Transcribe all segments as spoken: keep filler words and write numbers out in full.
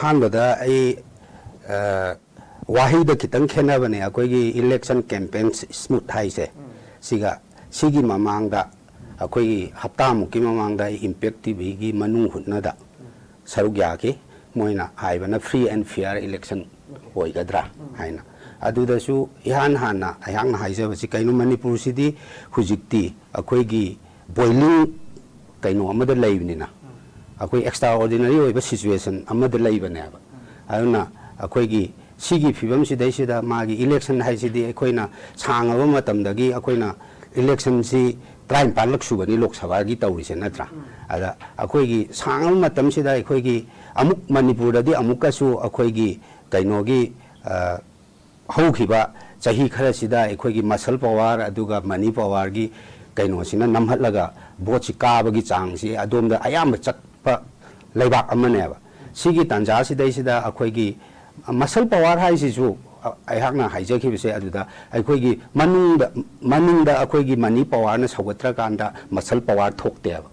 ꯑꯍꯥꯟꯕꯗ ꯑꯩ, ꯑ, ꯋꯥꯍꯩꯗ ꯈꯤꯇꯪ ꯈꯦꯠꯅꯕꯅꯦ꯫ ꯑꯩꯈꯣꯏꯒꯤ election campaign smooth ꯍꯥꯏꯁꯦ, ꯁꯤꯒ, ꯁꯤꯒꯤ ꯃꯃꯥꯡꯗ ꯑꯩꯈꯣꯏꯒꯤ ꯍꯞꯇꯥꯃꯨꯛꯀꯤ ꯃꯃꯥꯡꯗ ꯑꯩ Impact ꯇꯤꯚꯤꯒꯤ ꯃꯅꯨꯡ ꯍꯨꯠꯅꯗ ꯁꯔꯨꯛ ꯌꯥꯈꯤ꯫ ꯃꯣꯏꯅ ꯍꯥꯏꯕꯅ free and fair election ꯑꯣꯏꯒꯗ꯭ꯔꯥ ꯍꯥꯏꯅ꯫ ꯑꯗꯨꯗꯁꯨ ꯏꯍꯥꯟ ꯍꯥꯟꯅ ꯑꯩꯍꯥꯛꯅ ꯍꯥꯏꯖꯕꯁꯤ ꯀꯩꯅꯣ, ꯃꯅꯤꯄꯨꯔꯁꯤꯗꯤ ꯍꯧꯖꯤꯛꯇꯤ ꯑꯩꯈꯣꯏꯒꯤ boiling ꯀꯩꯅꯣ ꯑꯃꯗ ꯂꯩꯕꯅꯤꯅ, ꯑꯩꯈꯣꯏ extraordinary ꯑꯣꯏꯕ situation ꯑꯃꯗ ꯂꯩꯕꯅꯦꯕ꯫ ꯑꯗꯨꯅ ꯑꯩꯈꯣꯏꯒꯤ ꯁꯤꯒꯤ ꯐꯤꯕꯝꯁꯤꯗꯩꯁꯤꯗ ꯃꯥꯒꯤ election ꯍꯥꯏꯁꯤꯗꯤ ꯑꯩꯈꯣꯏꯅ ꯁꯥꯡꯉꯕ ꯃꯇꯝꯗꯒꯤ ꯑꯩꯈꯣꯏꯅ election ꯁꯤ ꯇꯔꯥꯅꯤꯄꯥꯜꯂꯛ ꯁꯨꯕꯅꯤ ꯂꯣꯛ ꯁꯚꯥꯒꯤ ꯇꯧꯔꯤꯁꯦ, ꯅꯠꯇ꯭ꯔꯥ? ꯑꯗ ꯑꯩꯈꯣꯏꯒꯤ ꯁꯥꯡꯉꯕ ꯃꯇꯝꯁꯤꯗ ꯑꯩꯈꯣꯏꯒꯤ ꯑꯃꯨꯛ ꯃꯅꯤꯄꯨꯔꯗꯗꯤ ꯑꯃꯨꯛꯀꯁꯨ ꯑꯩꯈꯣꯏꯒꯤ ꯀꯩꯅꯣꯒꯤ, ꯑ, ꯍꯧꯈꯤꯕ ꯆꯍꯤ ꯈꯔꯁꯤꯗ ꯑꯩꯈꯣꯏꯒꯤ muscle power ꯑꯗꯨꯒ money power ꯒꯤ ꯀꯩꯅꯣꯁꯤꯅ ꯅꯝꯍꯠꯂꯒ vote ꯁꯤ ꯀꯥꯕꯒꯤ ꯆꯥꯡꯁꯤ ꯑꯗꯣꯝꯗ ꯑꯌꯥꯝꯕ ꯆꯠꯄ ꯂꯩꯕꯥꯛ ꯑꯃꯅꯦꯕ꯫ ꯁꯤꯒꯤ ꯇꯥꯟꯖꯥꯁꯤꯗꯩꯁꯤꯗ ꯑꯩꯈꯣꯏꯒꯤ muscle power ꯍꯥꯏꯁꯤꯁꯨ, ꯑ, ꯑꯩꯍꯥꯛꯅ ꯍꯥꯏꯖꯈꯤꯕꯁꯦ, ꯑꯗꯨꯗ ꯑꯩꯈꯣꯏꯒꯤ ꯃꯅꯨꯡꯗ, ꯃꯅꯤꯡꯗ ꯑꯩꯈꯣꯏꯒꯤ money power ꯅ ꯁꯧꯒꯠꯇ꯭ꯔꯀꯥꯟꯗ muscle power ꯊꯣꯛꯇꯦꯕ꯫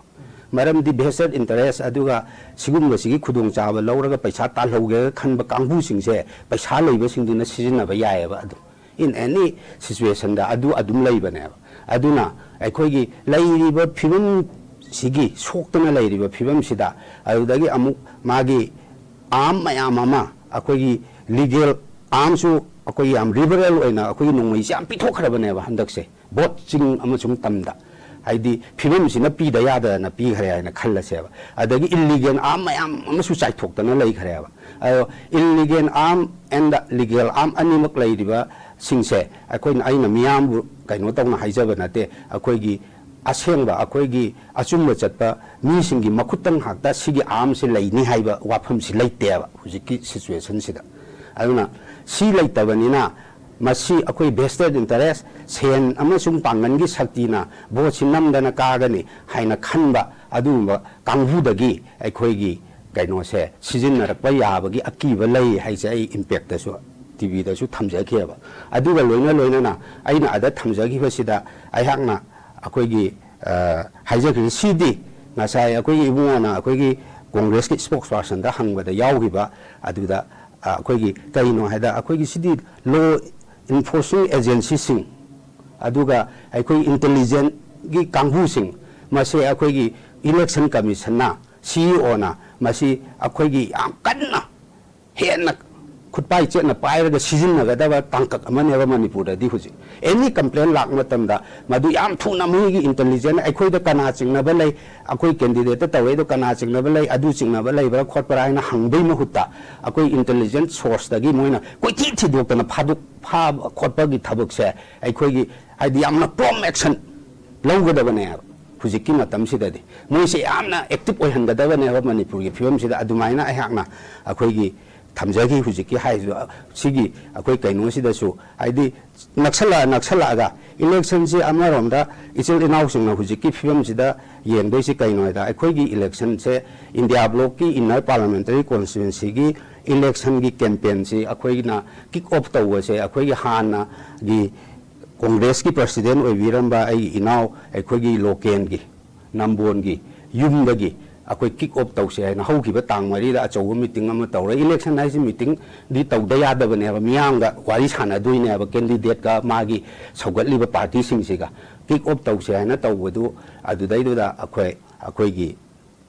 ꯃꯔꯝꯗꯤ vested interest ꯑꯗꯨꯒ ꯁꯤꯒꯨꯝꯕꯁꯤꯒꯤ ꯈꯨꯗꯣꯡꯆꯥꯕ ꯂꯧꯔꯒ ꯄꯩꯁꯥ ꯇꯥꯜꯍꯧꯒꯦ ꯈꯟꯕ ꯀꯥꯡꯕꯨꯁꯤꯡꯁꯦ ꯄꯩꯁꯥ ꯂꯩꯕꯁꯤꯡꯗꯨꯅ ꯁꯤꯖꯤꯟꯅꯕ ꯌꯥꯏꯑꯕ ꯑꯗꯨꯝ, in any situation ꯗ ꯑꯗꯨ ꯑꯗꯨꯝ ꯂꯩꯕꯅꯦꯕ꯫ ꯑꯗꯨꯅ ꯑꯩꯈꯣꯏꯒꯤ ꯂꯩꯔꯤꯕ ꯐꯤꯕꯝꯁꯤꯒꯤ, ꯁꯣꯛꯇꯅ ꯂꯩꯔꯤꯕ ꯐꯤꯕꯝꯁꯤꯗ, ꯑꯗꯨꯗꯒꯤ ꯑꯃꯨꯛ ꯃꯥꯒꯤ arm ꯃꯌꯥꯝ ꯑꯃ, ꯑꯩꯈꯣꯏꯒꯤ legal arm ꯁꯨ ꯑꯩꯈꯣꯏꯒꯤ ꯌꯥꯝ liberal ꯑꯣꯏꯅ ꯑꯩꯈꯣꯏꯒꯤ ꯅꯣꯡꯃꯩꯁꯦ ꯌꯥꯝ ꯄꯤꯊꯣꯛꯈ꯭ꯔꯕꯅꯦꯕ ꯍꯟꯗꯛꯁꯦ꯫ ꯚꯣꯠ ꯆꯤꯡ ꯑꯃꯁꯨꯡ ꯇꯝꯗ, ꯍꯥꯏꯗꯤ ꯐꯤꯕꯝꯁꯤꯅ ꯄꯤꯗ ꯌꯥꯗꯗꯅ ꯄꯤꯈ꯭ꯔꯦ ꯍꯥꯏꯅ ꯈꯜꯂꯁꯦꯕ꯫ ꯑꯗꯒꯤ illegal arm ꯃꯌꯥꯝ ꯑꯃꯁꯨ ꯆꯥꯏꯊꯣꯛꯇꯅ ꯂꯩꯈ꯭ꯔꯦꯕ꯫ ꯑꯗꯣ illegal arm and legal arm ꯑꯅꯤꯃꯛ ꯂꯩꯔꯤꯕꯁꯤꯡꯁꯦ ꯑꯩꯈꯣꯏꯅ, ꯑꯩꯅ ꯃꯤꯌꯥꯝꯕꯨ ꯀꯩꯅꯣ ꯇꯧꯅ ꯍꯥꯏꯖꯕ ꯅꯠꯇꯦ, ꯑꯩꯈꯣꯏꯒꯤ ꯑꯁꯦꯡꯕ, ꯑꯩꯈꯣꯏꯒꯤ ꯑꯆꯨꯝꯕ ꯆꯠꯄ ꯃꯤꯁꯤꯡꯒꯤ ꯃꯈꯨꯠꯇ ꯉꯥꯛꯇ ꯁꯤꯒꯤ arm ꯁꯦ ꯂꯩꯅꯤ ꯍꯥꯏꯕ ꯋꯥꯐꯝꯁꯤ ꯂꯩꯇꯦꯕ ꯍꯧꯖꯤꯛꯀꯤ situation ꯁꯤꯗ꯫ ꯑꯗꯨꯅ ꯁꯤ ꯂꯩꯇꯕꯅꯤꯅ ꯃꯁꯤ ꯑꯩꯈꯣꯏ vested interest, ꯁꯦꯟ ꯑꯃꯁꯨꯡ ꯄꯥꯡꯒꯜꯒꯤ ꯁꯛꯇꯤꯅ ꯚꯣꯠꯁꯤ ꯅꯝꯗꯅ ꯀꯥꯒꯅꯤ ꯍꯥꯏꯅ ꯈꯟꯕ ꯑꯗꯨꯒꯨꯝꯕ ꯀꯥꯡꯕꯨꯗꯒꯤ ꯑꯩꯈꯣꯏꯒꯤ ꯀꯩꯅꯣꯁꯦ ꯁꯤꯖꯤꯟꯅꯔꯛꯄ ꯌꯥꯕꯒꯤ ꯑꯀꯤꯕ ꯂꯩ ꯍꯥꯏꯁꯦ ꯑꯩ Impact ꯇꯁꯨ, ꯇꯤꯚꯤꯗꯁꯨ ꯊꯝꯖꯈꯤꯑꯕ꯫ ꯑꯗꯨꯒ ꯂꯣꯏꯅ ꯂꯣꯏꯅꯅ ꯑꯩꯅ ꯑꯗ ꯊꯝꯖꯈꯤꯕꯁꯤꯗ ꯑꯩꯍꯥꯛꯅ ꯑꯩꯈꯣꯏꯒꯤ, ꯑ, ꯍꯥꯏꯖꯈꯤꯕ ꯁꯤꯗꯤ ꯉꯁꯥꯏ ꯑꯩꯈꯣꯏꯒꯤ ꯏꯕꯨꯡꯉꯣꯅ ꯑꯩꯈꯣꯏꯒꯤ ꯀꯣꯡꯒ꯭ꯔꯦꯁꯀꯤ ꯏꯁꯄꯣꯛꯁ ꯄꯥꯔꯁꯟꯗ ꯍꯪꯕꯗ ꯌꯥꯎꯈꯤꯕ ꯑꯗꯨꯗ, ꯑ, ꯑꯩꯈꯣꯏꯒꯤ ꯀꯩꯅꯣ ꯍꯥꯏꯗ, ꯑꯩꯈꯣꯏꯒꯤ ꯁꯤꯗꯤ ꯂꯣ ꯏꯟꯐꯣꯔꯁꯤꯡ ꯑꯦꯖꯦꯟꯁꯤꯁꯤꯡ, ꯑꯗꯨꯒ ꯑꯩꯈꯣꯏ ꯏꯟꯇꯦꯂꯤꯖꯦꯟꯒꯤ ꯀꯥꯡꯕꯨꯁꯤꯡ, ꯃꯁꯤ ꯑꯩꯈꯣꯏꯒꯤ ꯏꯂꯦꯛꯁꯟ ꯀꯃꯤꯁꯟꯅ, ꯁꯤ ꯏ ꯑꯣꯅ ꯃꯁꯤ ꯑꯩꯈꯣꯏꯒꯤ ꯌꯥꯝ ꯀꯟꯅ ꯍꯦꯟꯅ ꯈꯨꯠꯄꯥꯏ ꯆꯦꯠꯅ ꯄꯥꯏꯔꯒ ꯁꯤꯖꯤꯟꯅꯒꯗꯕ ꯇꯥꯡꯀꯛ ꯑꯃꯅꯦꯕ ꯃꯅꯤꯄꯨꯔꯗꯗꯤ ꯍꯧꯖꯤꯛ꯫ ꯑꯦꯅꯤ ꯀꯝꯄ꯭ꯂꯦꯟ ꯂꯥꯛꯄ ꯃꯇꯝꯗ ꯃꯗꯨ ꯌꯥꯝ ꯊꯨꯅ ꯃꯣꯏꯒꯤ ꯏꯟꯇꯦꯂꯤꯖꯦꯟ, ꯑꯩꯈꯣꯏꯗ ꯀꯅꯥ ꯆꯤꯡꯅꯕ ꯂꯩ, ꯑꯩꯈꯣꯏ ꯀꯦꯟꯗꯤꯗꯦꯠꯇ ꯇꯧꯔꯛꯏꯗꯣ ꯀꯅꯥ ꯆꯤꯡꯅꯕ ꯂꯩ, ꯑꯗꯨ ꯆꯤꯡꯅꯕ ꯂꯩꯕ꯭ꯔꯥ ꯈꯣꯠꯄ꯭ꯔꯥ ꯍꯥꯏꯅ ꯍꯪꯕꯩ ꯃꯍꯨꯠꯇ, ꯑꯩꯈꯣꯏ ꯏꯟꯇꯦꯂꯤꯖꯦꯟꯁ ꯁꯣꯔꯁꯇꯒꯤ ꯃꯣꯏꯅ ꯀꯣꯏꯊꯤ ꯊꯤꯗꯣꯛꯇꯅ ꯐꯥꯗꯣꯛ-, ꯐꯥꯕ ꯈꯣꯠꯄꯒꯤ ꯊꯕꯛꯁꯦ ꯑꯩꯈꯣꯏꯒꯤ ꯍꯥꯏꯗꯤ ꯌꯥꯝꯅ ꯄ꯭ꯔꯣꯝ ꯑꯦꯛꯁꯟ ꯂꯧꯒꯗꯕꯅꯦꯕ꯫ ꯍꯧꯖꯤꯛꯀꯤ ꯃꯇꯝꯁꯤꯗꯗꯤ ꯃꯣꯏꯁꯦ ꯌꯥꯝꯅ ꯑꯦꯛꯇꯤꯚ ꯑꯣꯏꯍꯟꯒꯗꯕꯅꯦꯕ ꯃꯅꯤꯄꯨꯔꯒꯤ ꯐꯤꯕꯝꯁꯤꯗ꯫ ꯑꯗꯨꯃꯥꯏꯅ ꯑꯩꯍꯥꯛꯅ ꯑꯩꯈꯣꯏꯒꯤ ꯊꯝꯖꯈꯤ꯫ ꯍꯧꯖꯤꯛꯀꯤ ꯍꯥꯏꯔꯤꯕ ꯁꯤꯒꯤ ꯑꯩꯈꯣꯏ ꯀꯩꯅꯣꯁꯤꯗꯁꯨ, ꯍꯥꯏꯗꯤ ꯅꯛꯁꯜꯂꯛ-, ꯅꯛꯁꯜꯂꯛꯑꯒ ꯏꯂꯦꯛꯁꯟꯁꯤ ꯑꯃꯔꯣꯝꯗ ꯏꯆꯤꯜ ꯏꯅꯥꯎꯁꯤꯡꯅ ꯍꯧꯖꯤꯛꯀꯤ ꯐꯤꯕꯝꯁꯤꯗ ꯌꯦꯡꯗꯣꯏꯁꯤ ꯀꯩꯅꯣ ꯍꯥꯏꯗ, ꯑꯩꯈꯣꯏꯒꯤ ꯏꯂꯦꯛꯁꯟꯁꯦ ꯏꯟꯗꯤꯌꯥ ꯕ꯭ꯂꯣꯛꯀꯤ ꯏꯟꯅꯔ ꯄꯥꯔꯂꯥꯃꯦꯟꯇꯔꯤ ꯀꯣꯟꯁꯇꯤꯇ꯭ꯋꯦꯟꯁꯤꯒꯤ ꯏꯂꯦꯛꯁꯟꯒꯤ ꯀꯦꯝꯄꯦꯟꯁꯤ ꯑꯩꯈꯣꯏꯅ ꯀꯤꯛ ꯑꯣꯐ ꯇꯧꯕꯁꯦ ꯑꯩꯈꯣꯏꯒꯤ ꯍꯥꯟꯅꯒꯤ ꯀꯣꯡꯒ꯭ꯔꯦꯁꯀꯤ ꯄ꯭ꯔꯁꯤꯗꯦꯟ ꯑꯣꯏꯕꯤꯔꯝꯕ ꯑꯩꯒꯤ ꯏꯅꯥꯎ, ꯑꯩꯈꯣꯏꯒꯤ ꯂꯣꯀꯦꯜꯒꯤ ꯅꯝꯕꯣꯟꯒꯤ ꯌꯨꯝꯗꯒꯤ ꯑꯩꯈꯣꯏ ꯀꯤꯛ ꯑꯣꯐ ꯇꯧꯁꯦ ꯍꯥꯏꯅ ꯍꯧꯈꯤꯕ ꯇꯥꯡ ꯃꯔꯤꯗ ꯑꯆꯧꯕ ꯃꯤꯇꯤꯡ ꯑꯃ ꯇꯧꯔꯦ꯫ ꯏꯂꯦꯛꯁꯟ ꯍꯥꯏꯁꯤ ꯃꯤꯇꯤꯡꯗꯤ ꯇꯧꯗ ꯌꯥꯗꯕꯅꯦꯕ, ꯃꯤꯌꯥꯝꯒ ꯋꯥꯔꯤ ꯁꯥꯟꯅꯗꯣꯏꯅꯦꯕ, ꯀꯦꯟꯗꯤꯗꯦꯠꯀ ꯃꯥꯒꯤ ꯁꯧꯒꯠꯂꯤꯕ ꯄꯥꯔꯇꯤꯁꯤꯡꯁꯤꯒ꯫ ꯀꯤꯛ ꯑꯣꯐ ꯇꯧꯁꯦ ꯍꯥꯏꯅ ꯇꯧꯕꯗꯨ ꯑꯗꯨꯗꯩꯗꯨꯗ ꯑꯩꯈꯣꯏ, ꯑꯩꯈꯣꯏꯒꯤ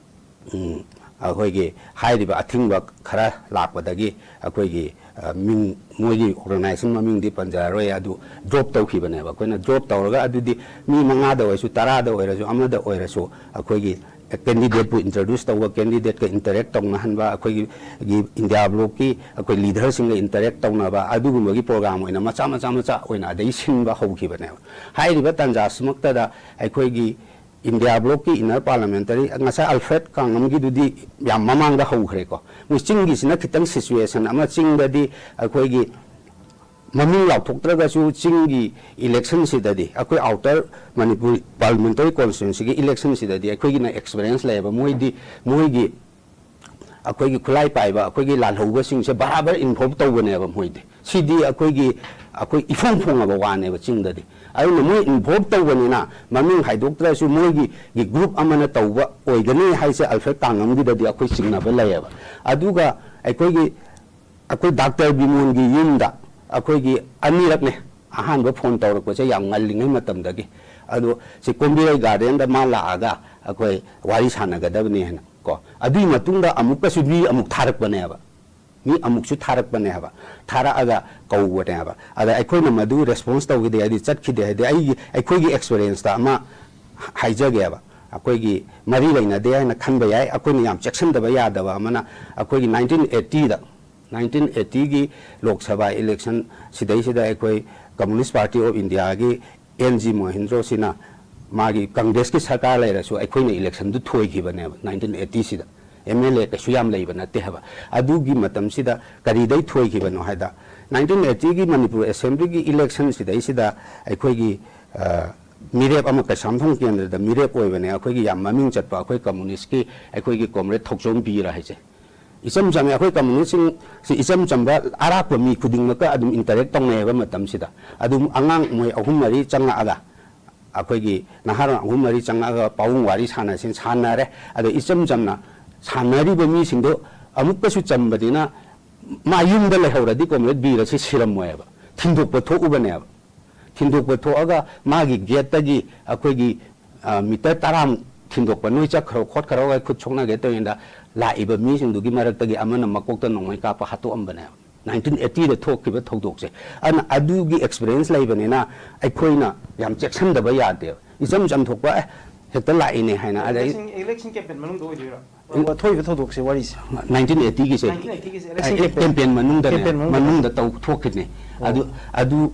ꯎꯝ, ꯑꯩꯈꯣꯏꯒꯤ ꯍꯥꯏꯔꯤꯕ ꯑꯊꯤꯡꯕ ꯈꯔ ꯂꯥꯛꯄꯗꯒꯤ ꯑꯩꯈꯣꯏꯒꯤ, ꯑ, ꯃꯤꯡ, ꯃꯣꯏꯒꯤ ꯑꯣꯔꯒꯅꯥꯏꯖꯦꯁꯟ ꯃꯃꯤꯡꯗꯤ ꯄꯟꯖꯔꯔꯣꯏ, ꯑꯗꯨ ꯗ꯭ꯔꯣꯞ ꯇꯧꯈꯤꯕꯅꯦꯕ꯫ ꯑꯩꯈꯣꯏꯅ ꯗ꯭ꯔꯣꯞ ꯇꯧꯔꯒ ꯑꯗꯨꯗꯤ ꯃꯤ ꯃꯉꯥꯗ ꯑꯣꯏꯔꯁꯨ, ꯇꯔꯥꯗ ꯑꯣꯏꯔꯁꯨ, ꯑꯃꯗ ꯑꯣꯏꯔꯁꯨ ꯑꯩꯈꯣꯏꯒꯤ ꯀꯦꯟꯗꯤꯗꯦꯠꯄꯨ ꯏꯟꯇ꯭ꯔꯣꯗ꯭ꯌꯨꯁ ꯇꯧꯕ, ꯀꯦꯟꯗꯤꯗꯦꯠꯀ ꯏꯟꯇꯔꯦꯛ ꯇꯧꯅꯍꯟꯕ, ꯑꯩꯈꯣꯏꯒꯤ ꯒꯤ ꯏꯟꯗꯤꯌꯥ ꯕ꯭ꯂꯣꯛꯀꯤ ꯑꯩꯈꯣꯏ ꯂꯤꯗꯔꯁꯤꯡꯒ ꯏꯟꯇꯔꯦꯛ ꯇꯧꯅꯕ, ꯑꯗꯨꯒꯨꯝꯕꯒꯤ ꯄ꯭ꯔꯣꯒ꯭ꯔꯥꯝ ꯑꯣꯏꯅ ꯃꯆꯥ ꯃꯆꯥ ꯃꯆꯥ ꯑꯣꯏꯅ ꯑꯗꯩ ꯁꯤꯟꯕ ꯍꯧꯈꯤꯕꯅꯦꯕ꯫ ꯍꯥꯏꯔꯤꯕ ꯇꯥꯟꯖꯥꯁꯤꯃꯛꯇꯗ ꯑꯩꯈꯣꯏꯒꯤ ꯏꯟꯗꯤꯌꯥ ꯕ꯭ꯂꯣꯛꯀꯤ ꯏꯟꯅꯔ ꯄꯥꯔꯂꯥꯃꯦꯟꯇꯔꯤ, ꯉꯁꯥꯏ ꯑꯜꯐ꯭ꯔꯦꯗ ꯀꯥꯡꯉꯝꯒꯤꯗꯨꯗꯤ ꯌꯥꯝ ꯃꯃꯥꯡꯗ ꯍꯧꯈ꯭ꯔꯦꯀꯣ꯫ ꯃꯣꯏ ꯆꯤꯡꯒꯤꯁꯤꯅ ꯈꯤꯇꯪ ꯁꯤꯆꯨꯋꯦꯁꯟ ꯑꯃ, ꯆꯤꯡꯗꯗꯤ ꯑꯩꯈꯣꯏꯒꯤ ꯃꯃꯤꯡ ꯂꯥꯎꯊꯣꯛꯇ꯭ꯔꯒꯁꯨ ꯆꯤꯡꯒꯤ ꯏꯂꯦꯛꯁꯟꯁꯤꯗꯗꯤ, ꯑꯩꯈꯣꯏ ꯑꯥꯎꯇꯔ ꯃꯅꯤꯄꯨꯔ ꯄꯥꯔꯂꯥꯃꯦꯟꯇꯔꯤ ꯀꯣꯟꯁꯇꯤꯇ꯭ꯋꯦꯟꯁꯤꯒꯤ ꯏꯂꯦꯛꯁꯟꯁꯤꯗꯗꯤ ꯑꯩꯈꯣꯏꯒꯤꯅ ꯑꯦꯛꯁꯄꯤꯔꯤꯌꯦꯟꯁ ꯂꯩꯌꯦꯕ꯫ ꯃꯣꯏꯗꯤ, ꯃꯣꯏꯒꯤ ꯑꯩꯈꯣꯏꯒꯤ ꯈꯨꯠꯂꯥꯏ ꯄꯥꯏꯕ ꯑꯩꯈꯣꯏꯒꯤ ꯂꯥꯜꯍꯧꯕꯁꯤꯡꯁꯦ ꯕꯔꯥꯕꯔ ꯏꯟꯚꯣꯜꯕ ꯇꯧꯕꯅꯦꯕ ꯃꯣꯏꯗꯤ꯫ ꯁꯤꯗꯤ ꯑꯩꯈꯣꯏꯒꯤ ꯑꯩꯈꯣꯏ ꯏꯐꯣꯡ ꯐꯣꯡꯉꯕ ꯋꯥꯅꯦꯕ ꯆꯤꯡꯗꯗꯤ꯫ ꯑꯗꯨꯅ ꯃꯣꯏ ꯏꯟꯚꯣꯜꯕ ꯇꯧꯕꯅꯤꯅ, ꯃꯃꯤꯡ ꯍꯥꯏꯗꯣꯛꯇ꯭ꯔꯁꯨ ꯃꯣꯏꯒꯤ ꯒꯤ ꯒ꯭ꯔꯨꯞ ꯑꯃꯅ ꯇꯧꯕ ꯑꯣꯏꯒꯅꯤ ꯍꯥꯏꯁꯦ ꯑꯜꯐ꯭ꯔꯦꯗ ꯇꯥꯡꯉꯝꯒꯤꯗꯗꯤ ꯑꯩꯈꯣꯏ ꯆꯤꯡꯅꯕ ꯂꯩꯌꯦꯕ꯫ ꯑꯗꯨꯒ ꯑꯩꯈꯣꯏꯒꯤ ꯑꯩꯈꯣꯏ ꯗꯥꯛꯇꯔ ꯕꯤꯃꯣꯟꯒꯤ ꯌꯨꯝꯗ ꯑꯩꯈꯣꯏꯒꯤ ꯑꯅꯤꯔꯛꯅꯦ ꯑꯍꯥꯟꯕ ꯐꯣꯟ ꯇꯧꯔꯛꯄꯁꯦ, ꯌꯥꯝ ꯉꯜꯂꯤꯉꯩ ꯃꯇꯝꯗꯒꯤ꯫ ꯑꯗꯣ ꯁꯤ ꯀꯣꯝꯕꯤꯔꯩ ꯒꯥꯔꯗꯦꯟꯗ ꯃꯥ ꯂꯥꯛꯑꯒ ꯑꯩꯈꯣꯏ ꯋꯥꯔꯤ ꯁꯥꯟꯅꯒꯗꯕꯅꯦ ꯍꯥꯏꯅ ꯀꯣ꯫ ꯑꯗꯨꯒꯤ ꯃꯇꯨꯡꯗ ꯑꯃꯨꯛꯀꯁꯨ ꯃꯤ ꯑꯃꯨꯛ ꯊꯥꯔꯛꯄꯅꯦꯕ꯫ ꯃꯤ ꯑꯃꯨꯛꯁꯨ ꯊꯥꯔꯛꯄꯅꯦ ꯍꯥꯏꯕ꯫ ꯊꯥꯔꯛꯑꯒ ꯀꯧꯕꯅꯦ ꯍꯥꯏꯕ꯫ ꯑꯗ ꯑꯩꯈꯣꯏꯅ ꯃꯗꯨ ꯔꯦꯁꯄꯣꯟꯁ ꯇꯧꯈꯤꯗꯦ, ꯍꯥꯏꯗꯤ ꯆꯠꯈꯤꯗꯦ꯫ ꯍꯥꯏꯗꯤ ꯑꯩꯒꯤ, ꯑꯩꯈꯣꯏꯒꯤ ꯑꯦꯛꯁꯄꯤꯔꯤꯌꯦꯟꯁꯇ ꯑꯃ ꯍꯥꯏꯖꯒꯦꯕ꯫ ꯑꯩꯈꯣꯏꯒꯤ ꯃꯔꯤ ꯂꯩꯅꯗꯦ ꯍꯥꯏꯅ ꯈꯟꯕ ꯌꯥꯏ꯫ ꯑꯩꯈꯣꯏꯅ ꯌꯥꯝ ꯆꯦꯛꯁꯤꯟꯗꯕ ꯌꯥꯗꯕ ꯑꯃꯅ, ꯑꯩꯈꯣꯏꯒꯤ nineteen ꯑꯩꯠꯇꯤꯗ, nineteen ꯑꯩꯠꯇꯤꯒꯤ Lok Sabha election ꯁꯤꯗꯩꯁꯤꯗ ꯑꯩꯈꯣꯏ ꯀꯝꯃꯨꯅꯤꯁ ꯄꯥꯔꯇꯤ ꯑꯣꯐ ꯏꯟꯗꯤꯌꯥꯒꯤ ꯑꯦꯟ ꯖꯤ ꯃꯣꯍꯦꯟꯗ꯭ꯔꯣꯁꯤꯅ ꯃꯥꯒꯤ ꯀꯪꯒ꯭ꯔꯦꯁꯀꯤ ꯁꯔꯀꯥꯔ ꯂꯩꯔꯁꯨ ꯑꯩꯈꯣꯏꯅ ꯏꯂꯦꯛꯁꯟꯗꯨ ꯊꯣꯏꯈꯤꯕꯅꯦꯕ ꯅꯥꯏꯟꯇꯤꯟ ꯑꯩꯠꯇꯤꯁꯤꯗ꯫ ꯑꯦꯝ ꯑꯦꯜ ꯑꯦ ꯀꯩꯁꯨ ꯌꯥꯝ ꯂꯩꯕ ꯅꯠꯇꯦ ꯍꯥꯏꯕ꯫ ꯑꯗꯨꯒꯤ ꯃꯇꯝꯁꯤꯗ ꯀꯔꯤꯗꯩ ꯊꯣꯏꯈꯤꯕꯅꯣ ꯍꯥꯏꯗ, ꯅꯥꯏꯟꯇꯤꯟ ꯑꯩꯠꯇꯤꯒꯤ ꯃꯅꯤꯄꯨꯔ ꯑꯦꯁꯦꯝꯕ꯭ꯂꯤꯒꯤ ꯏꯂꯦꯛꯁꯟ ꯁꯤꯗꯩꯁꯤꯗ ꯑꯩꯈꯣꯏꯒꯤ, ꯑ, ꯃꯤꯔꯦꯞ ꯑꯃ ꯀꯩꯁꯥꯝꯊꯣꯡ ꯀꯦꯟꯗ꯭ꯔꯗ ꯃꯤꯔꯦꯞ ꯑꯣꯏꯕꯅꯦ ꯑꯩꯈꯣꯏꯒꯤ ꯌꯥꯝ ꯃꯃꯤꯡ ꯆꯠꯄ ꯑꯩꯈꯣꯏ ꯀꯝꯃꯨꯅꯤꯁꯀꯤ ꯑꯩꯈꯣꯏꯒꯤ ꯀꯣꯝꯔꯦꯗ ꯊꯧꯆꯣꯝ ꯕꯤꯔ ꯍꯥꯏꯁꯦ꯫ ꯏꯆꯝ ꯆꯝꯃꯦ꯫ ꯑꯩꯈꯣꯏ ꯀꯝꯃꯨꯅꯤꯁꯁꯤꯡ ꯁꯤ ꯏꯆꯝ ꯆꯝꯕ ꯑꯔꯥꯛꯄ ꯃꯤ ꯈꯨꯗꯤꯡꯃꯛꯀ ꯑꯗꯨꯝ ꯏꯟꯇꯔꯦꯛ ꯇꯧꯅꯩ ꯍꯥꯏꯕ ꯃꯇꯝꯁꯤꯗ, ꯑꯗꯨꯝ ꯑꯉꯥꯡ ꯃꯣꯏ ꯑꯍꯨꯝ ꯃꯔꯤ ꯆꯪꯉꯛꯑꯒ, ꯑꯩꯈꯣꯏꯒꯤ ꯅꯍꯥꯔꯣꯜ ꯑꯍꯨꯝ ꯃꯔꯤ ꯆꯪꯉꯛꯑꯒ ꯄꯥꯕꯨꯡ ꯋꯥꯔꯤ ꯁꯥꯟꯅꯁꯦꯅ ꯁꯥꯟꯅꯔꯦ꯫ ꯑꯗꯣ ꯏꯆꯝ ꯆꯝꯅ ꯁꯥꯟꯅꯔꯤꯕ ꯃꯤꯁꯤꯡꯗꯣ ꯑꯃꯨꯛꯀꯁꯨ ꯆꯝꯕꯅꯤꯅ, ꯃꯥ ꯌꯨꯝꯗ ꯂꯩꯍꯧꯔꯗꯤ ꯀꯣꯝꯔꯦꯗ ꯕꯤꯔꯁꯤ ꯁꯤꯔꯝꯃꯣꯏꯕ, ꯊꯤꯟꯗꯣꯛꯄ ꯊꯣꯛꯎꯕꯅꯦꯕ꯫ ꯊꯤꯟꯗꯣꯛꯄ ꯊꯣꯛꯑꯒ ꯃꯥꯒꯤ ꯒꯦꯠꯇꯒꯤ ꯑꯩꯈꯣꯏꯒꯤ, ꯑ, ꯃꯤꯇꯔ ꯇꯔꯥꯃꯨꯛ ꯊꯤꯟꯗꯣꯛꯄ, "ꯅꯣꯏ ꯆꯠꯈ꯭ꯔꯣ ꯈꯣꯠꯈ꯭ꯔꯣ" ꯍꯥꯏ ꯈꯨꯠ ꯁꯣꯛꯅꯒꯦ ꯇꯧꯔꯤꯉꯩꯗ ꯂꯥꯛꯏꯕ ꯃꯤꯁꯤꯡꯗꯨꯒꯤ ꯃꯔꯛꯇꯒꯤ ꯑꯃꯅ ꯃꯀꯣꯛꯇ ꯅꯣꯡꯃꯩ ꯀꯥꯞꯄ ꯍꯥꯠꯇꯣꯛꯑꯝꯕꯅꯦꯕ꯫ ꯅꯥꯏꯟꯇꯤꯟ ꯑꯩꯠꯇꯤꯗ ꯊꯣꯛꯈꯤꯕ ꯊꯧꯗꯣꯛꯁꯦ꯫ ꯑꯗꯨꯅ ꯑꯗꯨꯒꯤ ꯑꯦꯛꯁꯄꯤꯔꯤꯌꯦꯟꯁ ꯂꯩꯕꯅꯤꯅ ꯑꯩꯈꯣꯏꯅ ꯌꯥꯝ ꯆꯦꯛꯁꯤꯟꯗꯕ ꯌꯥꯗꯦꯕ꯫ ꯏꯆꯝ ꯆꯝꯊꯣꯛꯄ, "ꯑꯦ, ꯍꯦꯛꯇ ꯂꯥꯛꯏꯅꯦ" ꯍꯥꯏꯅ꯫ ꯑꯗꯩ ꯏꯂꯦꯛꯁꯟ, ꯏꯂꯦꯛꯁꯟ ꯀꯦꯝꯄꯦꯟ ꯃꯅꯨꯡꯗ ꯑꯣꯏꯗꯣꯏꯔꯣ? ꯊꯣꯛꯏꯕ ꯊꯧꯗꯣꯛꯁꯦ ꯋꯥꯔꯤꯁꯦ꯫ ꯅꯥꯏꯟꯇꯤꯟ ꯑꯩꯠꯇꯤꯒꯤꯁꯦ꯫ ꯅꯥꯏꯟꯇꯤꯟ ꯑꯩꯠꯇꯤꯒꯤꯁꯦ ꯑꯦ, ꯏꯂꯦꯛꯁꯟ ꯀꯦꯝꯄꯦꯟ꯫ ꯀꯦꯝꯄꯦꯟ ꯃꯅꯨꯡꯗꯅꯦ, ꯀꯦꯝꯄꯦꯟ ꯃꯅꯨꯡꯗ꯫ ꯃꯅꯨꯡꯗ ꯇꯧ ꯊꯣꯛꯈꯤꯕꯅꯦ꯫ ꯑꯣ꯫ ꯑꯗꯨ, ꯑꯗꯨ,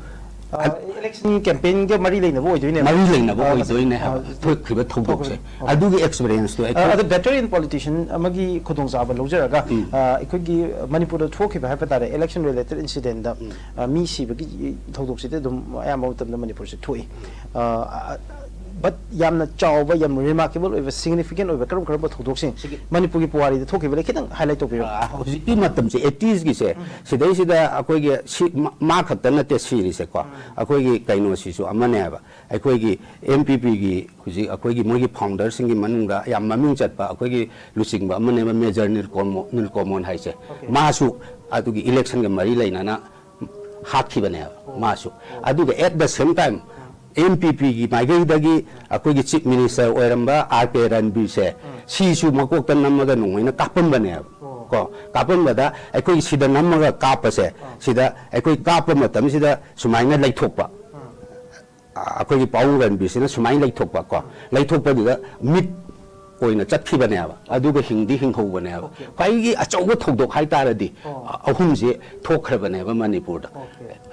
ꯑ, ꯑ, ꯏꯂꯦꯛꯁꯟ ꯀꯦꯝꯄꯦꯟꯒ ꯃꯔꯤ ꯂꯩꯅꯕ ꯑꯣꯏꯗꯣꯏꯅꯦꯕ꯫ ꯃꯔꯤ ꯂꯩꯅꯕ ꯑ, ꯑꯣꯏꯗꯣꯏꯅꯦ ꯑ, ꯍꯥꯏꯕ꯫ ꯊꯣꯛꯈꯤꯕ ꯊꯧꯗꯣꯛꯁꯦ꯫ ꯑꯣ꯫ ꯑꯗꯨꯒꯤ ꯑꯦꯛꯁꯄꯤꯔꯤꯌꯦꯟꯁꯇꯣ ꯑ, ꯑꯩꯈꯣꯏ ꯑꯗꯣ ꯚꯦꯇꯔꯟ ꯄꯣꯂꯤꯇꯤꯁꯤꯌꯟ ꯑꯃꯒꯤ ꯈꯨꯗꯣꯡꯆꯥꯕ ꯂꯧꯖꯔꯒ, ꯎꯝ꯫ ꯑ, ꯑꯩꯈꯣꯏꯒꯤ ꯃꯅꯤꯄꯨꯔꯗ ꯊꯣꯛꯈꯤꯕ ꯍꯥꯏꯕ ꯇꯥꯔꯦ, ꯏꯂꯦꯛꯁꯟ ꯔꯤꯂꯦꯇꯦꯠ ꯏꯟꯁꯤꯗꯦꯟꯗ, ꯎꯝ꯫ ꯑ, ꯃꯤ ꯁꯤꯕꯒꯤ ꯊꯧꯗꯣꯛꯁꯤꯗꯤ ꯑꯗꯨꯝ ꯑꯌꯥꯝꯕ ꯃꯇꯝꯗ ꯃꯅꯤꯄꯨꯔꯁꯦ ꯊꯣꯛꯏ꯫ ꯑ, ꯑ, But ꯌꯥꯝꯅ ꯆꯥꯎꯕ, ꯌꯥꯝ remarkable ꯑꯣꯏꯕ, significant ꯑꯣꯏꯕ ꯀꯔꯝ ꯀꯔꯝꯕ ꯊꯧꯗꯣꯛꯁꯤꯡ ꯁꯤꯒꯤ ꯃꯅꯤꯄꯨꯔꯒꯤ ꯄꯨꯋꯥꯔꯤꯗ ꯊꯣꯛꯈꯤꯕ ꯂꯩ, ꯈꯤꯇꯪ highlight ꯇꯧꯕꯤꯌꯨ꯫ ꯑ, ꯍꯧꯖꯤꯛꯀꯤ ꯃꯇꯝꯁꯦ eighties ꯒꯤꯁꯦ, ꯁꯤꯗꯩꯁꯤꯗ ꯑꯩꯈꯣꯏꯒꯤ ꯁꯤ ꯃꯥ, ꯃꯥ ꯈꯛꯇ ꯅꯠꯇꯦ ꯁꯤꯔꯤꯁꯦꯀꯣ, ꯑꯩꯈꯣꯏꯒꯤ ꯀꯩꯅꯣꯁꯤꯁꯨ ꯑꯃꯅꯦꯕ, ꯑꯩꯈꯣꯏꯒꯤ M P P ꯒꯤ ꯍꯧꯖꯤꯛ ꯑꯩꯈꯣꯏꯒꯤ ꯃꯣꯏꯒꯤ founder ꯁꯤꯡꯒꯤ ꯃꯅꯨꯡꯗ ꯌꯥꯝ ꯃꯃꯤꯡ ꯆꯠꯄ ꯑꯩꯈꯣꯏꯒꯤ ꯂꯨꯆꯤꯡꯕ ꯑꯃꯅꯦꯕ, Major ꯅꯤꯜꯀꯣꯃꯣ-, ꯅꯤꯜꯀꯣꯃꯣꯟ ꯍꯥꯏꯁꯦ꯫ ꯃꯥꯁꯨ ꯑꯗꯨꯒꯤ election ꯒ ꯃꯔꯤ ꯂꯩꯅꯅ ꯍꯥꯠꯈꯤꯕꯅꯦꯕ ꯃꯥꯁꯨ꯫ ꯑꯗꯨꯒ at the same time M P P ꯒꯤ ꯃꯥꯏꯀꯩꯗꯒꯤ ꯑꯩꯈꯣꯏꯒꯤ Chief Minister ꯑꯣꯏꯔꯝꯕ R K ꯔꯟꯕꯤꯔꯁꯦ, ꯁꯤꯁꯨ ꯃꯀꯣꯛꯇ ꯅꯝꯃꯒ ꯅꯣꯡꯃꯩꯅ ꯀꯥꯞꯄꯝꯕꯅꯦꯕ꯫ ꯀꯣ, ꯀꯥꯞꯄꯝꯕꯗ ꯑꯩꯈꯣꯏꯒꯤ ꯁꯤꯗ ꯅꯝꯃꯒ ꯀꯥꯞꯄꯁꯦ, ꯁꯤꯗ ꯑꯩꯈꯣꯏ ꯀꯥꯞꯄ ꯃꯇꯝꯁꯤꯗ ꯁꯨꯃꯥꯏꯅ ꯂꯩꯊꯣꯛꯄ꯫ ꯑ, ꯑꯩꯈꯣꯏꯒꯤ ꯄꯥꯕꯨꯡ ꯔꯟꯕꯤꯔꯁꯤꯅ ꯁꯨꯃꯥꯏꯅ ꯂꯩꯊꯣꯛꯄ ꯀꯣ, ꯂꯩꯊꯣꯛꯄꯗꯨꯗ ꯃꯤꯠ ꯑꯣꯏꯅ ꯆꯠꯈꯤꯕꯅꯦꯕ, ꯑꯗꯨꯒ ꯍꯤꯡꯗꯤ ꯍꯤꯡꯍꯧꯕꯅꯦꯕ꯫ ꯈ꯭ꯋꯥꯏꯗꯒꯤ ꯑꯆꯧꯕ ꯊꯧꯗꯣꯛ ꯍꯥꯏꯇꯥꯔꯗꯤ, ꯑ, ꯑꯍꯨꯝꯁꯦ ꯊꯣꯛꯈ꯭ꯔꯕꯅꯦꯕ ꯃꯅꯤꯄꯨꯔꯗ꯫